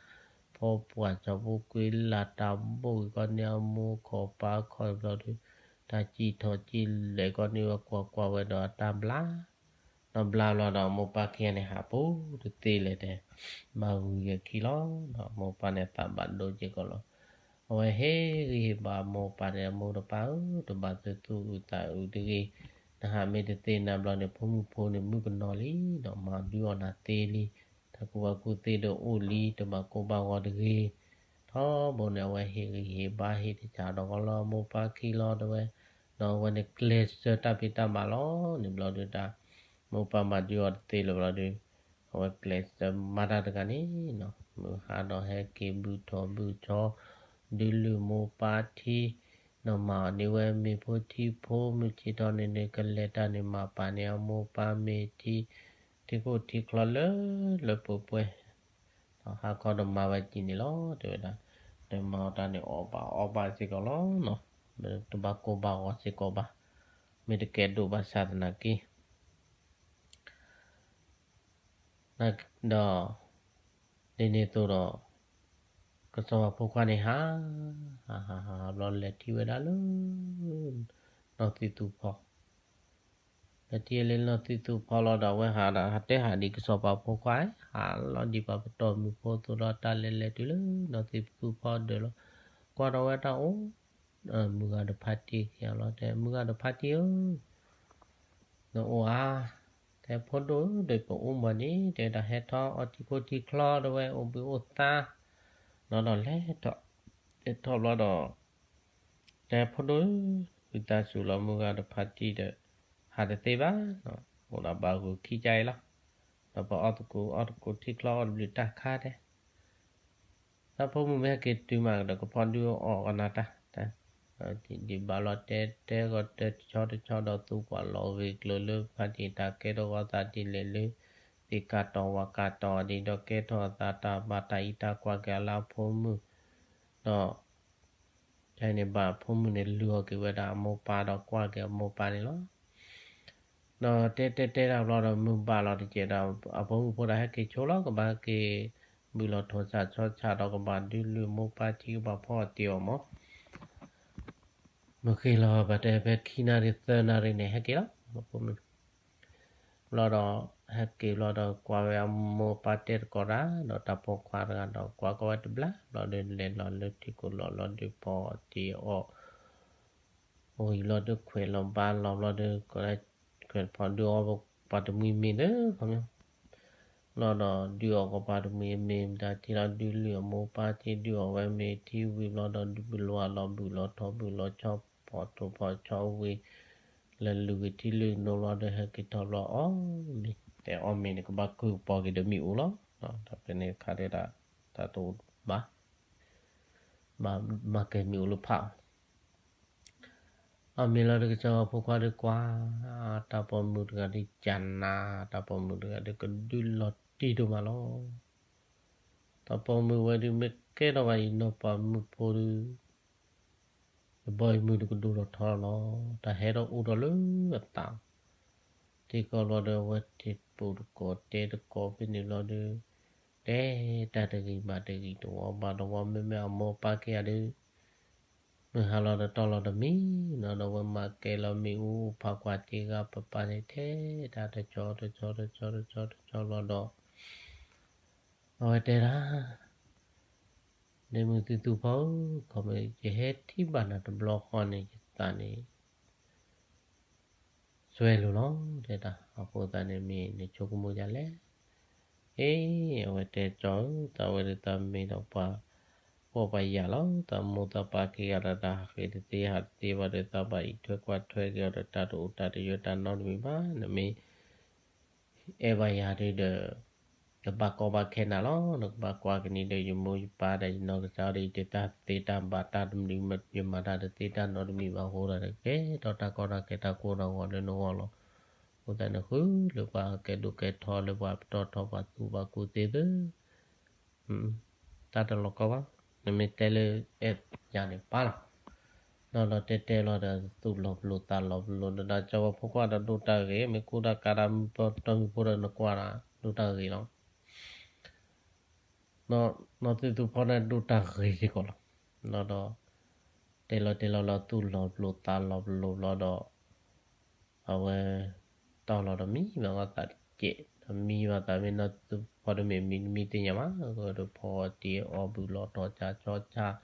ဖီပှၢ်စီၤဖိကွ့လၢ် တၢ်ဘိၣ်က့ၤကီးန့ၢ်အမိၢ်ခီၣ်ပၢ်ခီၣ်ဘျီဒီး တၢ်စံၣ်ထီၣ်စံၣ်လဲၤကီးန့ၢ်ဝဲ ကွၢ်ကွၢ်ဝဲဒီးအတၢ်ဘျါ ဒီးဘျါဘျီဒီး အမိၢ်ပၢ်ခံဂၤန့ၣ် ဟးပူၤတသ့လဲၣ်တဲ, ဘၣ်ဂုၤယဲၢ်ခံလီၤ. ဒီးအမိၢ်ပၢ်န့ၣ် သးဘၣ်ဒိက့ၤကီးလီၤ. အဝဲဟ့ၣ်ဂံၢ်ဟ့ၣ်ဘါအမိၢ်ပၢ်န့ၣ် အမိၢ်တပၢ်ဧၢ, တဘၣ်သူၣ်အုးသးအုးတဂ့ၤ, နဟးမ့ၢ်တသ့နၤဘျီန့ၣ် ဖိမုၣ်ဖိန့ၣ် မုၣ်ကနီၤလံ, ဒီးမၤဒုးအီၣ်နၤသ့လံ, တၢ်ကူၣ်ဘၣ်ကူၣ်သ့ဒီးအိၣ်လံ, တဘၣ်ကိၢ်ဘၣ်ဂီၤတဂ့ၤ. ထီဘိန့ၣ် အဝဲဟ့ၣ်ဂံၢ်ဟ့ၣ်ဘါ ဟ့ၣ်တၢ်ဆၢဒီးကီးလၢအမိၢ်ပၢ်ခံလီၤတဲဝဲ, ဒီးအဝဲန့ၣ်ကျဲးစၢးတၢ်ဖံးတၢ်မၤလီၤန့ၣ်ဘျီဒီး တၢ်မိၢ်ပၢ်မၤဒုးအီၣ်တသ့လၢၤဘျီဒီး အဝဲကျဲးစၢးမၤတၢ်တဂၤန့ၣ်နီၤ, မုၢ်ဟါဒီးဟဲက့ၤဘုၣ်ထီၣ်ဘုၣ်ဆီ, ဒုးလုၢ်မိၢ်ပၢ်ထံ, ဒီးမၤအီၤန့ၢ်ဝဲမ့ၤဖိထံဖိ, မုၢ်ဆ့ၣ်ထီၣ်န့ၣ်န့ၣ် ကလဲၤတၢ်န့ၣ် မၤပာ်န့ၢ်အမိၢ်ပၢ်မ့ၤထံ, ထံခိၣ်ထံချီလၢလၢပှဲၤပှဲၤ ဒီးဟါခီဒီးမၤဝဲကံန့ၣ်လီၤ တဲဝဲဒၣ်, ဒီးမၤအီၣ်တၢ်န့ၣ်အီၣ်ဘၣ်အီဘၣ်စ့ၢ်ကီးလီၤနီၤ, တဘၣ်ကိၢ်ဘၣ်ဂီၤစ့ၢ်ကီးဘၣ်, မ့ၢ်တကဲဒိၣ်ဘၣ်ဆၣ်သနာ်က့ ဒီး ဒ်န့ၣ်အသိးဒီး ကစီၤပၤဖိခွါန့ၣ်ဟး ဟးဟးဟးဘျီလဲၤထံၣ်ဝဲဒၣ်လၢ နီၢ်သံသူဖီ, လဲၤထံၣ်လၢနီၢ်သံသူဖီလီၤဒီး အဝဲဟးဒီး ဟးတဲဟးဒ်ကစီၤပၤဖိခွါ ဟးလီၤဒ်ပှၤပတီၢ်မုၢ်ဖိအသိးဒီး တၢ်လဲၤလဲၤတုၤလၢနီၢ်သံသူဖီဒၢးလီၤ, ကွၢ်ထီၣ်ဝဲတၢ်အိၣ် မုၢ်ဂၤဒီးဖါတံၢ်ခံဂၤလီၤ, တဲမုၢ်ဂၤဒီးဖါတံၢ်ဧၢ နအိၣ်ဧါ, တဲဖိဒိၣ်ဧၢ ဒီးပအိၣ်မီၤန့ၣ် တဲဒၣ်ဟဲထီၣ်အီထံခိၣ်ထံချီ တဲဝဲအိၣ်ဘှံးအိၣ်သါ, ဒီးလဲၤထီၣ် လဲၤထီၣ်ဘျီဒီး တဲဖိဒိၣ်ဧၢ ဝံသးစူၤလီၤ မုၢ်ဂၤဒီးဖါတံၢ်ဒီး ဟးတသ့ဘၣ်, အိၣ်ဒီးဘၣ်ဂုာ်ခံကါအံၤလီၤ, ဒီးပအီၣ်သကိးအီၣ်သကိးထံချီအီၣ်တဘျုးတၢ်ခါတဲ တၢ်ဖိမုၣ်မ့ၢ်ဟဲက့ၤတုၤမးဒီး ကဖီဒုးအီၣ်ကနၣ်တၢ်, ဒ်ဘၣ်လီၤတဲတဲဂီၤတဲတဆီတဆီဒီး သူကွၢ်လီၤဂ့ၤကျၢၤလၢဖါတံၢ်တၢ်ကဲထီၣ်ဂီၤသးဒ်လဲၣ်လၢ သ့ၣ်ကးတီၤဝၤကးတီၤဒ်ဒီး ကဲထီၣ်အသးတၢ်ဘၣ်တၢ်အံးတၢ်ကွၢ်က့ၤအလၢအဖိမုၣ်, ဒီး တၢ်န့ၣ်ဘၣ်အဖိမုၣ်န့ၣ် လုၢ်အီၣ်က့ၤဝဲဒၣ်အမိၢ်ပၢ်ဒီးကွၢ်က့ၤအမိၢ်ပၢ်န့ၣ်လီၤ. ဒီးတဲတဲတဲတၢ်ဘျီဒီးမုၢ်ဘၣ်လီၤတက့ၢ်ဒီး အဖိမုၣ်ဖိဒီးဟဲက့ၤဆိလီၤ ကဘၣ်ဟဲက့ၤ ဘုၣ်လီၤထိၣ်စၢ်ဆီစၢ်ဒီးကဘၣ်ဒုးလုၢ်မိၢ်ပၢ်ထံကဘၣ်ဖီအီၣ်တ့ၢ်အီၣ်မး မ့ၢ်ဃ့လီၤဘၣ်တဲဖဲခံနၣ်ရံၣ်သၢနၣ်ရံၣ်န့ၣ် ဟဲက့ၤလီၤ အဖိမုၣ် ဘျီဒီး ဟဲက့ၤဘျီဒီးကွၢ်ဝဲအမိၢ်ပၢ်တဲတကိးတၢ် ဒီးတၢ်ပိာ်ခွါတဂၤဒီးကွၢ်ကီဝဲတဘျီဘျီဒီး လဲၤလီၤလၢထံကိၢ်လီၤလီၤဒီးဖီအီၣ်တ့ၢ်အီၣ် ဝံၤဘျီဒီးခွဲးလီၤဘါလီၤဘျီဒီး ခွဲးဖီဒုးအီၣ်ပှၤတမှံၤမ့ၤလၢခီပညီ ဘျီဒီးဒုးအီၣ်ကီးပှၤတမှံၤအမ့ၤမတၤထံလီၤ ဒုးလုၢ်အမိၢ်ပၢ်ထံ ဒုးအီၣ်ဝဲမ့ၤထံဝံၤဘျီဒီး ဒုးဘုၣ်လီၤအလီၤဘုၣ်လီၤထိၣ်ဘုၣ်လီၤဆီ ဖီၣ်ထိၣ်ဖီၣ်ဆီဝံၤ လဲၤလုၢ်ဂ့ၤထံလုၢ်နိဘျီဒီး ဟဲက့ၤထီၣ်ဘျီအီၣ်မ့ၤ တဲအီၣ်မ့ၤန့ၣ် ကဘၣ်ကုၢ်ကပီၤက့ၤဒီးမ့ၣ်အူလီၤ. ဒီးဖဲန့ၣ်အခါဒီး တၢ်တအိၣ်ဘၣ် ဘၣ်မၤကဲၤမ့ၣ်အူလၢဖးအီၤ အီၣ်မ့ၤလီၤဒီးကစၢ်ဖိခွါဒီးကွၢ် တၢ်ပိာ်မုၣ်တဂၤဒီးကနၣ် တၢ်ပိာ်မုၣ်တဂၤဒီးကဒုးလီၤတံၢ်ဒိၣ်မးလီၤ. တၢ်ပိာ်မုၣ်ဝဲဒုးမ့ၢ်ကဲထီၣ်ဘၣ်အံၤနီၢ်ပိာ်မုၣ်ဖိဒုး ယဘီယမုၢ်တကဒိၣ်ထီၣ်ထီလီၤ, တၢ်ဟဲထီၣ်အိၣ်ထီၣ်လၢအသး, ထံကီၢ်ဘျီဒီး အဝဲထံၣ်ပူၤတကိးတဲတကိးဖဲန့ၣ်ဘျီဒီး, တဲတၢ်တဂ့ၤဘၣ်တဂ့ၤ တဝီဘၣ်တဝီ မ့မ့ၢ်အမိၢ်ပၢ်ခံဂၤဒီး မုၢ်ဟါလီၤဒီးတီၢ်လီၤတမံၤနီၤ, ဒီးအဝဲမၤကဲလီၤမ့ၣ်အူ ဖးကွၢ်စ့ဂၤပပၢ်န့ၣ် ထဲတၢ်တကၠီတကၠီတကၠီတကၠီတကၠီလီၤဒီး, အဝဲတဲဒၣ်, ဒ့မုၢ်သုသူၣ်ဖီဧၢ, ခီမ့ၢ်ယဟဲထံၣ်ဘၣ်နၤတဘျီဃီန့ၣ် ယသးန့ၣ် စွဲလိာ်လီၤ, တဲဒၣ်, အဃိသတးန့ၣ်မ့ၢ်နဆိကမိၣ်ဒ်လဲၣ်. အ့ အဝဲတဲကၠီဧၢ, သးဝဲဒၣ်သးမ့ၢ်ဒီးပှၤဖှီၣ်ပှၤယာ်လီၤ, သးမိၢ်သးပၢ်ခံဂၤဒီး တၢ်ဟးဃ့တသ့ဟးတသ့ဘၣ်ဒီး သးဘၣ်အံးထွဲကွၢ်ထွဲက့ၤအီၤဒီး တၢ်တအိၣ်တၢ်တယၢၤတၢ်နီတမံၤဘၣ်, နမ့ၢ် အဲၣ်ဘၣ်ယၤဒုဒီး နဘၣ်ကီဘၣ်ခဲနၤလီၤ, နကဘၣ်ကွၢ်ကနံၤဒီး ယမိၢ်ယပၢ်ဒီး ယနီၢ်ကစၢ်ဒီး ယတၢ်သ့တၢ်ဘၣ်တၢ်တမံၤ, ယမၤတၢ်တသ့တၢ်နီတမံၤဘၣ်အဃိဒီး ကဲထီၣ်တၢ်ကီတၢ်ခဲတၢ်ကိၢ်တၢ်ဂီၤလၢနဂီၢ်လီၤ. အဃိသတးန့ၣ် ဃုလၢပှၤကဲဒိၣ်ကဲထီ လၢပှၤပတီၢ်ထီပှၤသူၣ်ပှၤကူၣ်သ့သ့ တၢ်တလီၤကီဘၣ်, နမ့ၢ်တဲလၢအဲၣ်ယၤန့ၣ်ပၢ်လီၤ. ဒီးလီၤတဲတဲလီၤဒီး သူၣ်လီၤပလိာ်သးလီၤပလိာ်ဒီး ကၠီဝဲဖိခွါဒီးဒိၣ်တၢ်ဂ့ၤ, မ့ၢ်ကူၣ်တၢ်ကးတၢ်မုၢ်ပတီၢ်မုၢ်ဖိဒီး နကွၢ်ဒၣ်ဒိၣ်တၢ်ဂ့ၤလီၤ. နီၢ်သ့ၣ်သူဖီန့ၣ်ဒိၣ်တၢ်ဂ့ၤစ့ၢ်ကီးလီၤ. ဒီး တဲလီၤတဲလီၤလီၤ သူၣ်လီၤပလိာ်သးလီၤပလိာ်လီၤဒီး အဝဲ တီၢ်လီၤဒီးမံဘၣ်အသးတကဲး, ဒီးမံဘၣ်သးမ့ၢ်နီၢ်သ့ၣ်သူဖီတမ့ၢ်မံတမံသ့ၣ်ညါဘၣ်, အဝဲဒီးဖီတ့ၢ်အီၣ်ဘုလီၤတီၤကၢ်ကၠီကၢ်,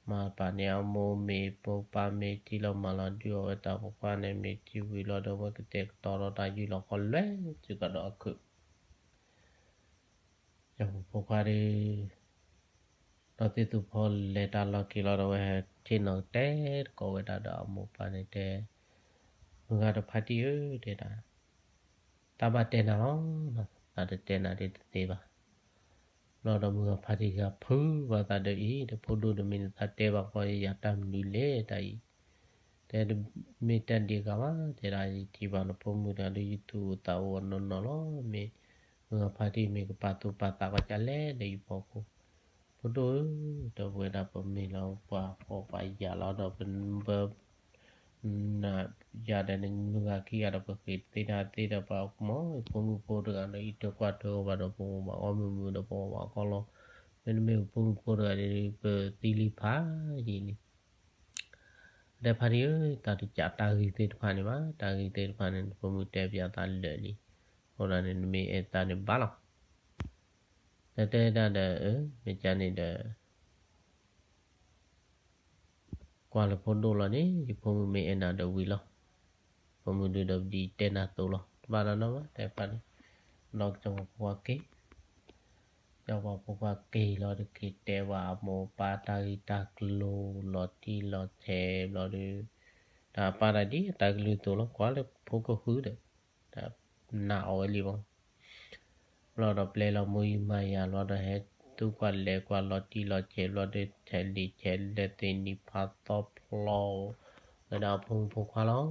မၤပာ်န့ၢ်အမိၢ်မ့ၢ်ပိၢ်ပၢ်မ့ၢ်ထံၣ်လီၤမၤလီၤဒုးအီၣ်ဝဲတၢ်ပိာ်ခွါန့ၣ် မ့ၢ်ထံၣ်ဝံၤလီၤဒီးအဝဲကတဲာ်ကတီၤဒီးတၢ်ယုၢ်လီၤခီလွဲၢ်စ့ၢ်ကီးဒီးအခုး ကၠီဖိခွါဒီး နီၢ်သ့ၣ်သူဖီလဲၤတၢ်လီၢ်ခံလီၤဒီး အဝဲဟဲဆ့ၣ်နီၤတဲတကိးဝဲဒၣ်ဒီးအမိၢ်ပၢ်န့ၣ်တဲ, မုၢ်ဂၤဒီးဖါတံၢ်ဧၢ တဲဒၣ်, တၢ်ဘၣ်တဲနၤလီၤ, သးတတဲနၤဒ်တသ့ဘၣ်. ဘျီဒီးမုၢ်ဂၤဖါတံၢ်ဂၤဖုးဘၣ်သးဒီးအံၤ ဒီးဖိဒိၣ်ဒီးမ့ၢ်နသးတဲဘၣ်ဃီယၤတၢ်မနုၤလဲၣ်တၢ်အံၤ, တဲမ့ၢ်တၢ်ဒ်ဂၤဘၣ် တဲဒၣ် ယထံၣ်ဘၣ်နဖိမုၣ်တဂၤဒီး ယသူၣ်အိၣ်သးအိၣ်အနီၢ်နီၢ်လီၤ, မ့ၢ်မုၢ်ဂၤဖါတံၢ်မ့ၢ်ကပာ်သူၣ်ပာ်သးကီးကလဲၣ်ဒီးယဖီခိၣ်, ဖိဒိၣ်ဧၢ, ဒီးပဝဲဒၣ်ပမ့ၢ်လီၤပှၤဖှီၣ်ပှၤယာ်လီၤဒီးပဘၢ နၤယၤဒီးနမုၢ်ဂၤခံဂၤဒီး ပဃ့ၢ်သ့တၢ်သ့ဒီးပှၤကမီၤ ယဖိမုၣ်ဖိတဂၤဒီး အံးထွဲကွၢ်ထွဲအီၤဘၣ်ဒီး ပမိၢ်ဘၣ်အီၣ်မုာ်မုာ်ဒီးပမိၢ်ဘၣ်အီၣ်ကီလီၤ, မ့တမ့ၢ်ပဖိမုၣ်ဖိတဂၤဒီး ပသံလံဖးယံာ်လံ. တဲဖါတံၢ်ဧၢ, တၢ်တကးတၢ်ဂ့ၤသ့ၣ်တဖၣ်န့ၣ်ဘၣ်, တၢ်ဂ့ၤသ့ၣ်တဖၣ်န့ၣ် နဖိမုၣ်တဲပျးသးလၢာ်လံ, အဃိဒီးန့ၣ် နမ့ၢ်အဲၣ်သးန့ၣ်ဘၣ်လီၤ. တဲတဲဒၣ်ဒီး မ့ၢ်ကန့ၣ်ဒီး ကွၢ်လၢဖိဒိၣ်လီၤန့ၣ် ယဖိမုၣ်မ့ၢ်အဲၣ်နၤဒီးဝံၤလီၤ, ဖိမုၣ်ဒုဒီးပဒံးတဲနၤသိးလီၤ, တဘၣ်နီတမံၤဘၣ် တဲဖါတံၢ်, ဒီးကၠီပှၤဖိခွါက့ၤ, ကၠီပှၤဖိခွါက့ၤလီၤတက့ၢ် တဲဘၣ်အမိၢ်ပၢ်တၢ်ဂ့ၢ်တၢ်ကျိၤလီၤတံၢ်လီၤဆဲးဘျီဒီး, ဒီးအပၢ်တၢ်ဒ်တၢ်ကလုၢ်သိးလီၤ ကွၢ်လၢဖိကဃုဒီး, ဒီးနာ်အီၤဝဲလံဘၣ် ဘျီဒီးပျဲလီၤမူယံၤမၤယၤဘျီဒီး ဟဲသူကွၢ်လဲၤကွၢ်လီၤတံၢ်လီၤဆဲးဘျီဒီး ဆဲးလံာ်ဆဲးလဲၢ်သ့ၣ်နံၤဖးသီဖျီဝဲဒၣ်အဖိမုၣ်ဖိခွါလီၤ.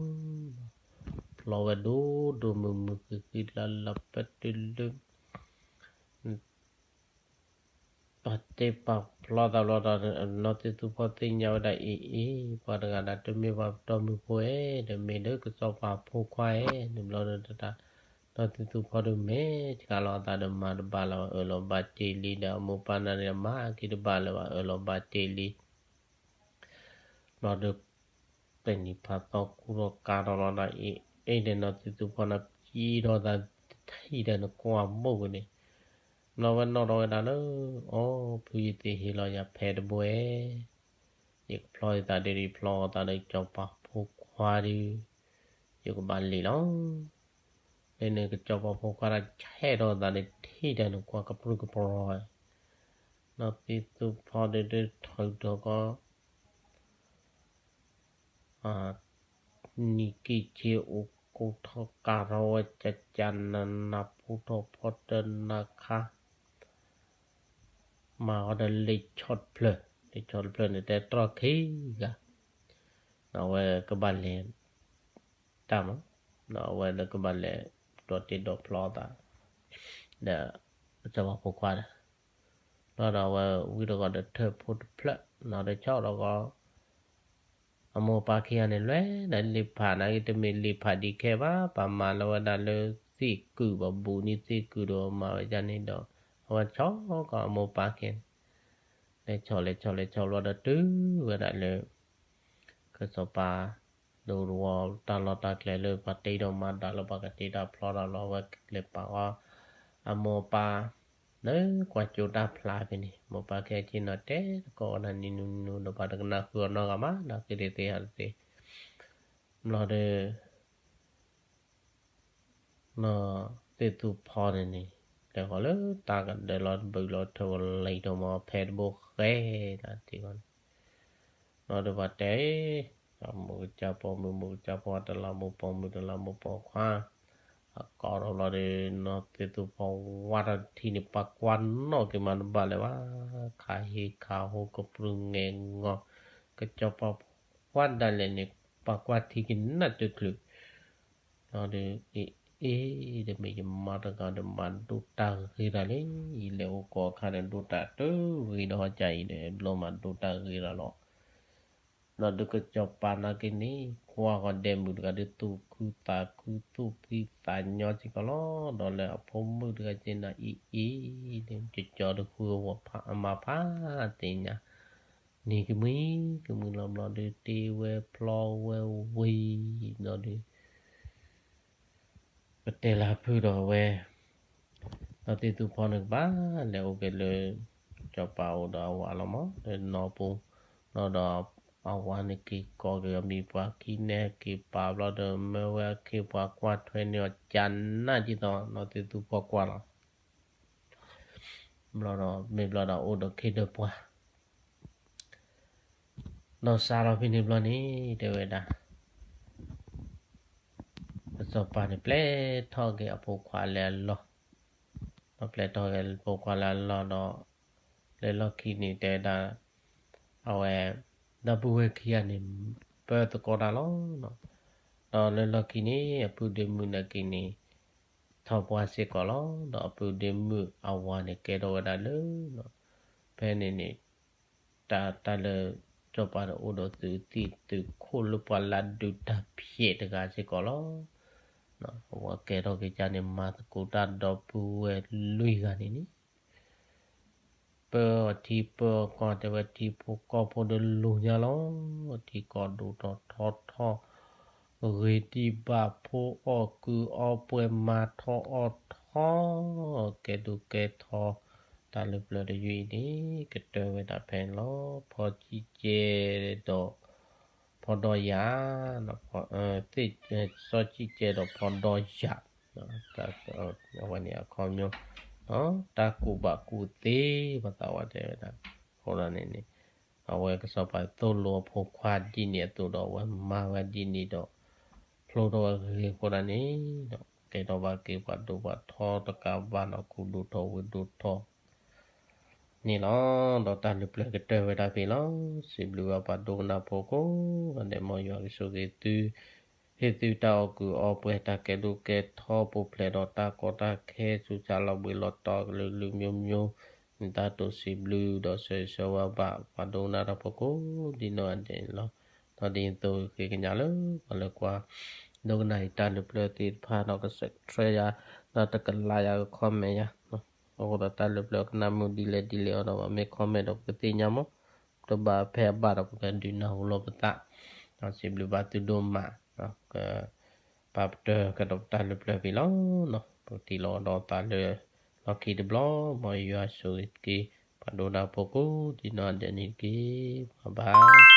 ဖျီဝဲဒိၣ်ဒိၣ်မုၢ်မုၢ်ဃံးဃံးလၢ်လၢ်ပတုၤလၢ ပာ်တ့ၢ်ပာ်ဖျီသးဘျီဒီး နီၢ်သ့ၣ်သူဖီသ့ၣ်ညါဝဲဒၣ်အံၤအံၤ ပှၤတဂၤဒၣ်တမ့ၢ်ပှၤပတီၢ်မုၢ်ဖိဧဲ တမ့ၢ်လၢကစီၤပၤဖိခွါဧဲ န့ၣ်ဘျီဒီးတၢ် နီၢ်သ့ၣ်သူဖီဒီးမဲာ်ဆှးလီၤအသးဒီးမၤတဘၣ်လၢၤဘၣ် အၢၣ်လီၤဘၣ်တ့ၢ်လံ ဒီးအမိၢ်ပၢ်န့ၣ်ဒီးမၤက့ၤတဘၣ်လၢၤဘၣ် အၢၣ်လီၤဘၣ်တ့ၢ်လံ ဘျီဒီး သ့ၣ်နံၤဖးသီခူၣ်ထီၣ်ကါထီၣ်လီၤဒီး အ့ၣ်ဒီးနီၢ်သ့ၣ်သူဖီန့ၣ် ပျံၤထီၣ်သးတထံၣ်ဒီးနကွၢ်ဘိၣ်က့ၤန့ၣ် ဘျီဝဲနီၣ်ထီၣ်ဝဲဒၣ်လၢ အိ ဖုယသ့ၣ်ဟ့ၣ်လီၤယၤဖဲတဘိဧဲ ယကဖျီယသးဒီး ယဖျီအသးဒီးကစီၤပၤဖိခွါဒီး ယကဘၣ်လံာ်လီၤ. လၢန့ၣ်ကစီၤပၤဖိခွါဒီးဆဲးထီၣ်သးဒီးထံၣ်ဒီးနကွၢ်ကပြုၢ်ကပြီၤ နီၢ်သ့ၣ်သူဖီဒီး ထုးထီၣ်ကီ နံၤက့ၤဆ့အိၣ်ကိးထီၣ်ကၤထီၣ်ဝဲ ကကနနဖူထီၣ်ဖီတနါခါ မၤအီၤဒီးလ့ၣ်ဆီတဖျၢၣ် လ့ၣ်ဆီတဖျၢၣ်န့ၣ် တဲတြီၢ်ခံဂၤ အဝဲကဘၣ်လဲၤ တၢ်မး အဝဲဒီးကဘၣ်လဲၤဒီးတ့ၢ်ဒီးဖျီသး ဒီး ကစီၤပၤဖိခွါဒီး ဘျီဒီးအဝဲဝံတဂီၤဒီးထၢၣ်ဖိတဖျၢၣ် နီၢ်ဒီးဆီၣ်ဒီးဂီၤ အမိၢ်ပၢ်ခံဂၤန့ၣ် လဲၤဒၣ်လ့ၣ်ဖးနာ်က့ တမ့ၢ်လ့ၣ်ဖးဒံးခဲဘၣ်, ပာ်မၤလီၤဝဲဒၣ်လၢသ့ၣ်ကုာ်ဘၣ်, ဘူးန့ၢ်သ့ၣ်ကုာ်ဒီးမၤဝဲဒ်န့ၣ်ဒီး အဝဲဆီၣ်ကီးအမိၢ်ပၢ်ခံဂၤန့ၣ်, လဲၤဆီၣ်လဲၤဆီၣ်လဲၤဆီၣ်ဘျီဒီးတုၤဝဲဒၣ်လၢ ကစီၤပၤ ဒိတဝီ တၢ်လီၢ်တၢ်ကျဲလၢပှၤတ့ဒီးမၤဒၣ်လၢပှၤကတ့တၢ်ဖျီတၢ်လီၤ အဝဲလဲၤပာ်အီၤ အမိၢ်ပၢ် လၢကွၢ်ကၠိတၢ်ဖျါဖဲန့ၣ်, မိၢ်ပၢ်ခဲအံၤနီၤ တဲတကိးဝဲဒၣ်နံၤနူနူဒီး ပှၤတကနၣ်ဃုာ်အီၤနီတဂၤမး ဒီးက့ၤတသ့ဟးတသ့, ဘျီဒီး နီၢ်သ့ၣ်သူဖီန့ၣ်န့ၣ် လဲၤဃီၤလၢတၢ်ကဒၢလီၤ တဘုးလီၤထၢၣ်ဝဲလံၤဒီးမ့ၢ်ဖဲတဘိဃဲဒၣ်တ့ၢ်ဂီၢ်န့ၣ်, ဘျီဒီးပှၤတဲ မိၢ်ကစၢ်ပိာ်မုၣ် မိၢ်ကစၢ်ပိာ်ခွါ တလးမိၢ်ပိာ်မုၣ် တလးမိၢ်ပိာ်ခွါ, အကိးထီၣ်ဘျီဒီး နီၢ်သ့ၣ်သူဖီဝါထီၣ်တထံၣ်န့ၣ် ပှၤကွၢ်နီၣ်က့ၤမးတဘၣ်လၢၤဘၣ်, ခးဟ့ခးဟိကပြုၢ်ငဲၤငီၢ်, ကစီၤပၤပှၤဒၣ်လဲာ်န့ၣ် ပှၤကွၢ်ထံကနၣ်တချုး ဘျီဒီး အ့ အ့ တမ့ၢ်ယမါတဂၤဒီး မၤဒိတၢ်ဂ့ၤတၢ်လံ, ယလဲၤအိၣ်ကိးအခါန့ၣ် ဒိတၢ်တဂ့ၤဒီး ဟီကၢ်အံၤဒီး ဘျီမၤဒိတၢ်ဂ့ၤတၢ်လီၤ. ဘျီဒီးကစီၤပၤနာ်က့န့ၣ် ကွၢ်ဃီၤဒဲးမုၣ်တဂၤဒီး သူၣ်ခုသးခု သူၣ်ဖှံသးညီစ့ၢ်ကီးလီၤ. ဒီးလၢအဖိမုၣ်တဂၤက့န့ၣ် အ့ အ့ လၢကကီၤတဃုအဝဲအမါဖးသ့ၣ်ညါ န့ၣ်ကမှံ ကမှံလီၤဘျီဒီး တ့ဝဲဖျီဝဲဝံၤ ဘျီဒီး ပတဲလၢဖုဒီးအဝဲ နီၢ်သ့ၣ်သူဖီန့ၣ်ကဘၣ် လဲၤအိၣ်က့ၤလၢ စီၤပၤအိၣ်ဒီးအဝၤလီၤမး လၢနီၢ်ပူၤ, ဘျီဒီး အဝၤန့ၣ်က့ၤကိးက့ၤအမံၤပှၤခံန့ၣ် က့ၤပာ်ဘျီဒီး မၢဝဲအခ့ပှၤကွၢ်ထွဲန့ၢ်အီၤကနၣ်က့ၤသိး နီၢ်သ့ၣ်သူဖီကွၢ်လီၤ. ဘျီဒီး မ့ၢ်ဘျီဒီးအိၣ်ဒီးခ့ဒီးပှၤ ဒီးစးထီၣ်ဖဲန့ၣ်ဘျီန့ၣ် တဲဝဲဒၣ် ကစီၤပၤန့ၣ် ပျဲထီၣ်က့ၤအဖိခွါလၢအလီၢ်, ဒီးပျဲထီၣ်က့ၤအဖိခွါလၢအလီၢ်ဒီး လၢလီၢ်ခံန့ၣ် တဲဝဲဒၣ် အဝဲ ဒီပုၢ်ဝဲၢ်ခံဂၤန့ၣ် ပၢသကိးတၢ်လီၤ. ဒီးလၢလီၢ်ခံန့ၣ် အပုၢ်ဒ့မုၣ်နာ်က့န့ၣ် ထီၣ်ပှၢ်စ့ၢ်ကီးလီၤ. ဒီးအပုၢ်ဒ့မုၣ်အဝၤန့ၣ် ကဲထီၣ်ဝဲဒၣ်လၢ ဖဲန့ၣ်န့ၣ် တၢ် တၢ်လၢ စီၤပၤန့ၣ်အိၣ်ဒီးသုးသံၣ်သုးခိၣ်လၢပှၤလၢဒုးတၢ်ဖျဲးတဂၤစ့ၢ်ကီးလီၤ. အဝဲကဲထီၣ်က့ၤကန့ၣ် မၤသကိးတၢ်ဒီပုၢ်ဝဲၢ်လွံၢ်ဂၤန့ၣ်န့ၣ် ပၢအီၤထံပၢအီၤကီၢ် တဲဝဲထံဖိကီၢ်ဖိဒီးလူၤညါလီၤ. ထံကီၢ်ဒိၣ်ထီၣ်ထီထီၣ် ဂ့ၤဒံးဘၣ်ဖိအီၣ်ကုၢ်အီၣ်ပှဲၤမၤထီၣ်အီၣ်ထီၣ် ကဲဒိၣ်ကဲထီ တၢ်လၢပျၢၤတယုၢ်အံၤန့ၣ် ကတၢၢ်ဝဲဒၣ်ဖဲန့ၣ်လီၤ. ဖီကံကဲဒီး ဖီဒီယၤ သ့ၣ် စီၤကံကဲဒီးဖီဒီယၤ အဝဲန့ၣ်အခီပညီ တၢ်ကူၣ်ဘၣ်ကူၣ်သ့ ပှၤသးဝဲတဲဝဲဒၣ် အဃိဒၣ်န့ၣ်န့ၣ် အဝဲကစီၤပၤသိၣ်လိအဖိခွါဒ်န့ၣ်အသိးဒီး အဝဲမၤဝဲဒ်န့ၣ်ဒီး ဖျိထီၣ်ဝဲဂ့ၤအဃိဒၣ်န့ၣ် ကဲထီၣ်ဘၣ်က့ၤပှၤဒိၣ်ပှၤထီတကးဘၣ်နီၤ ခူၣ်ဒိၣ်ထီၣ်ဝ့ၢ်ဒိၣ်ထီၣ် န့ၣ်လီၤ. ဒီးတၢ်လၢပျၢၤကတၢၢ်ဝဲဒၣ်ဖဲလီၤ. စံးဘျုးဘၣ်ပှၤဒိကနၣ်ဖိကိးဂၤဒဲး မ်ယွၤကဆိၣ်ဂ့ၤသု ဟ့ၣ်သုတၢ်အီၣ်ကုၢ်အီၣ်ပှဲၤ တၢ်ကဲဒိၣ်ကဲထီ ပူၤဖျဲးဒီးတၢ်ကီတၢ်ခဲ ဆူးစၢ်လီၤဘှံးလီၤတီၤကလုာ်ကလုာ်မျိုးမျိုး န့ၣ်တၢ်တိာ်စံးဘျုးဒီးဆၢဂ့ၤဆၢဝါဘၣ် ပှၤဒိကနၣ်တၢ်ဖိကိးဒ်နီၢ်ဂၤဒဲးန့ၣ်လီၤ. ဒီးဒ်သိးဃ့ကညးလၢ ပှၤလၢကွၢ် ဒိကနၣ်အံၤတၢ်လၢပျၢၤသ့ၣ်တဖၣ်ဒီး ကsubscribeယၤ ဒီးတကlikeယၤ ကcommentယၤ အဃိဒီးတၢ်လၢပျၢၤကနၣ်မုာ်ဒ်လဲၣ်ဒ်လဲၣ်အီၤဒီး ပမ့ၢ်commentဒီးပကသ့ၣ်ညါမး တဘၣ်ဖဲအဘၣ်ဒီးပကဒုးနၢ်ဟူလီၤပသး ဒီးစံးဘျုးဘၣ်သုဒိၣ်မး ပာ်ပတၢၢ်ကဒီးပတၢ်လၢပျၢၤဖဲလီၤ. ပကထံၣ်လိာ်ဒီးသးလၢ လီၢ်ခံတဘျီ မ်ယွၤဆိၣ်ဂ့ၤက့ၤ ပှၤဒိကနၣ်ဖိကိးဒ်နီၢ်ဂၤဒဲးန့ၣ်တက့ၢ်. ဘၣ်ဘၣ်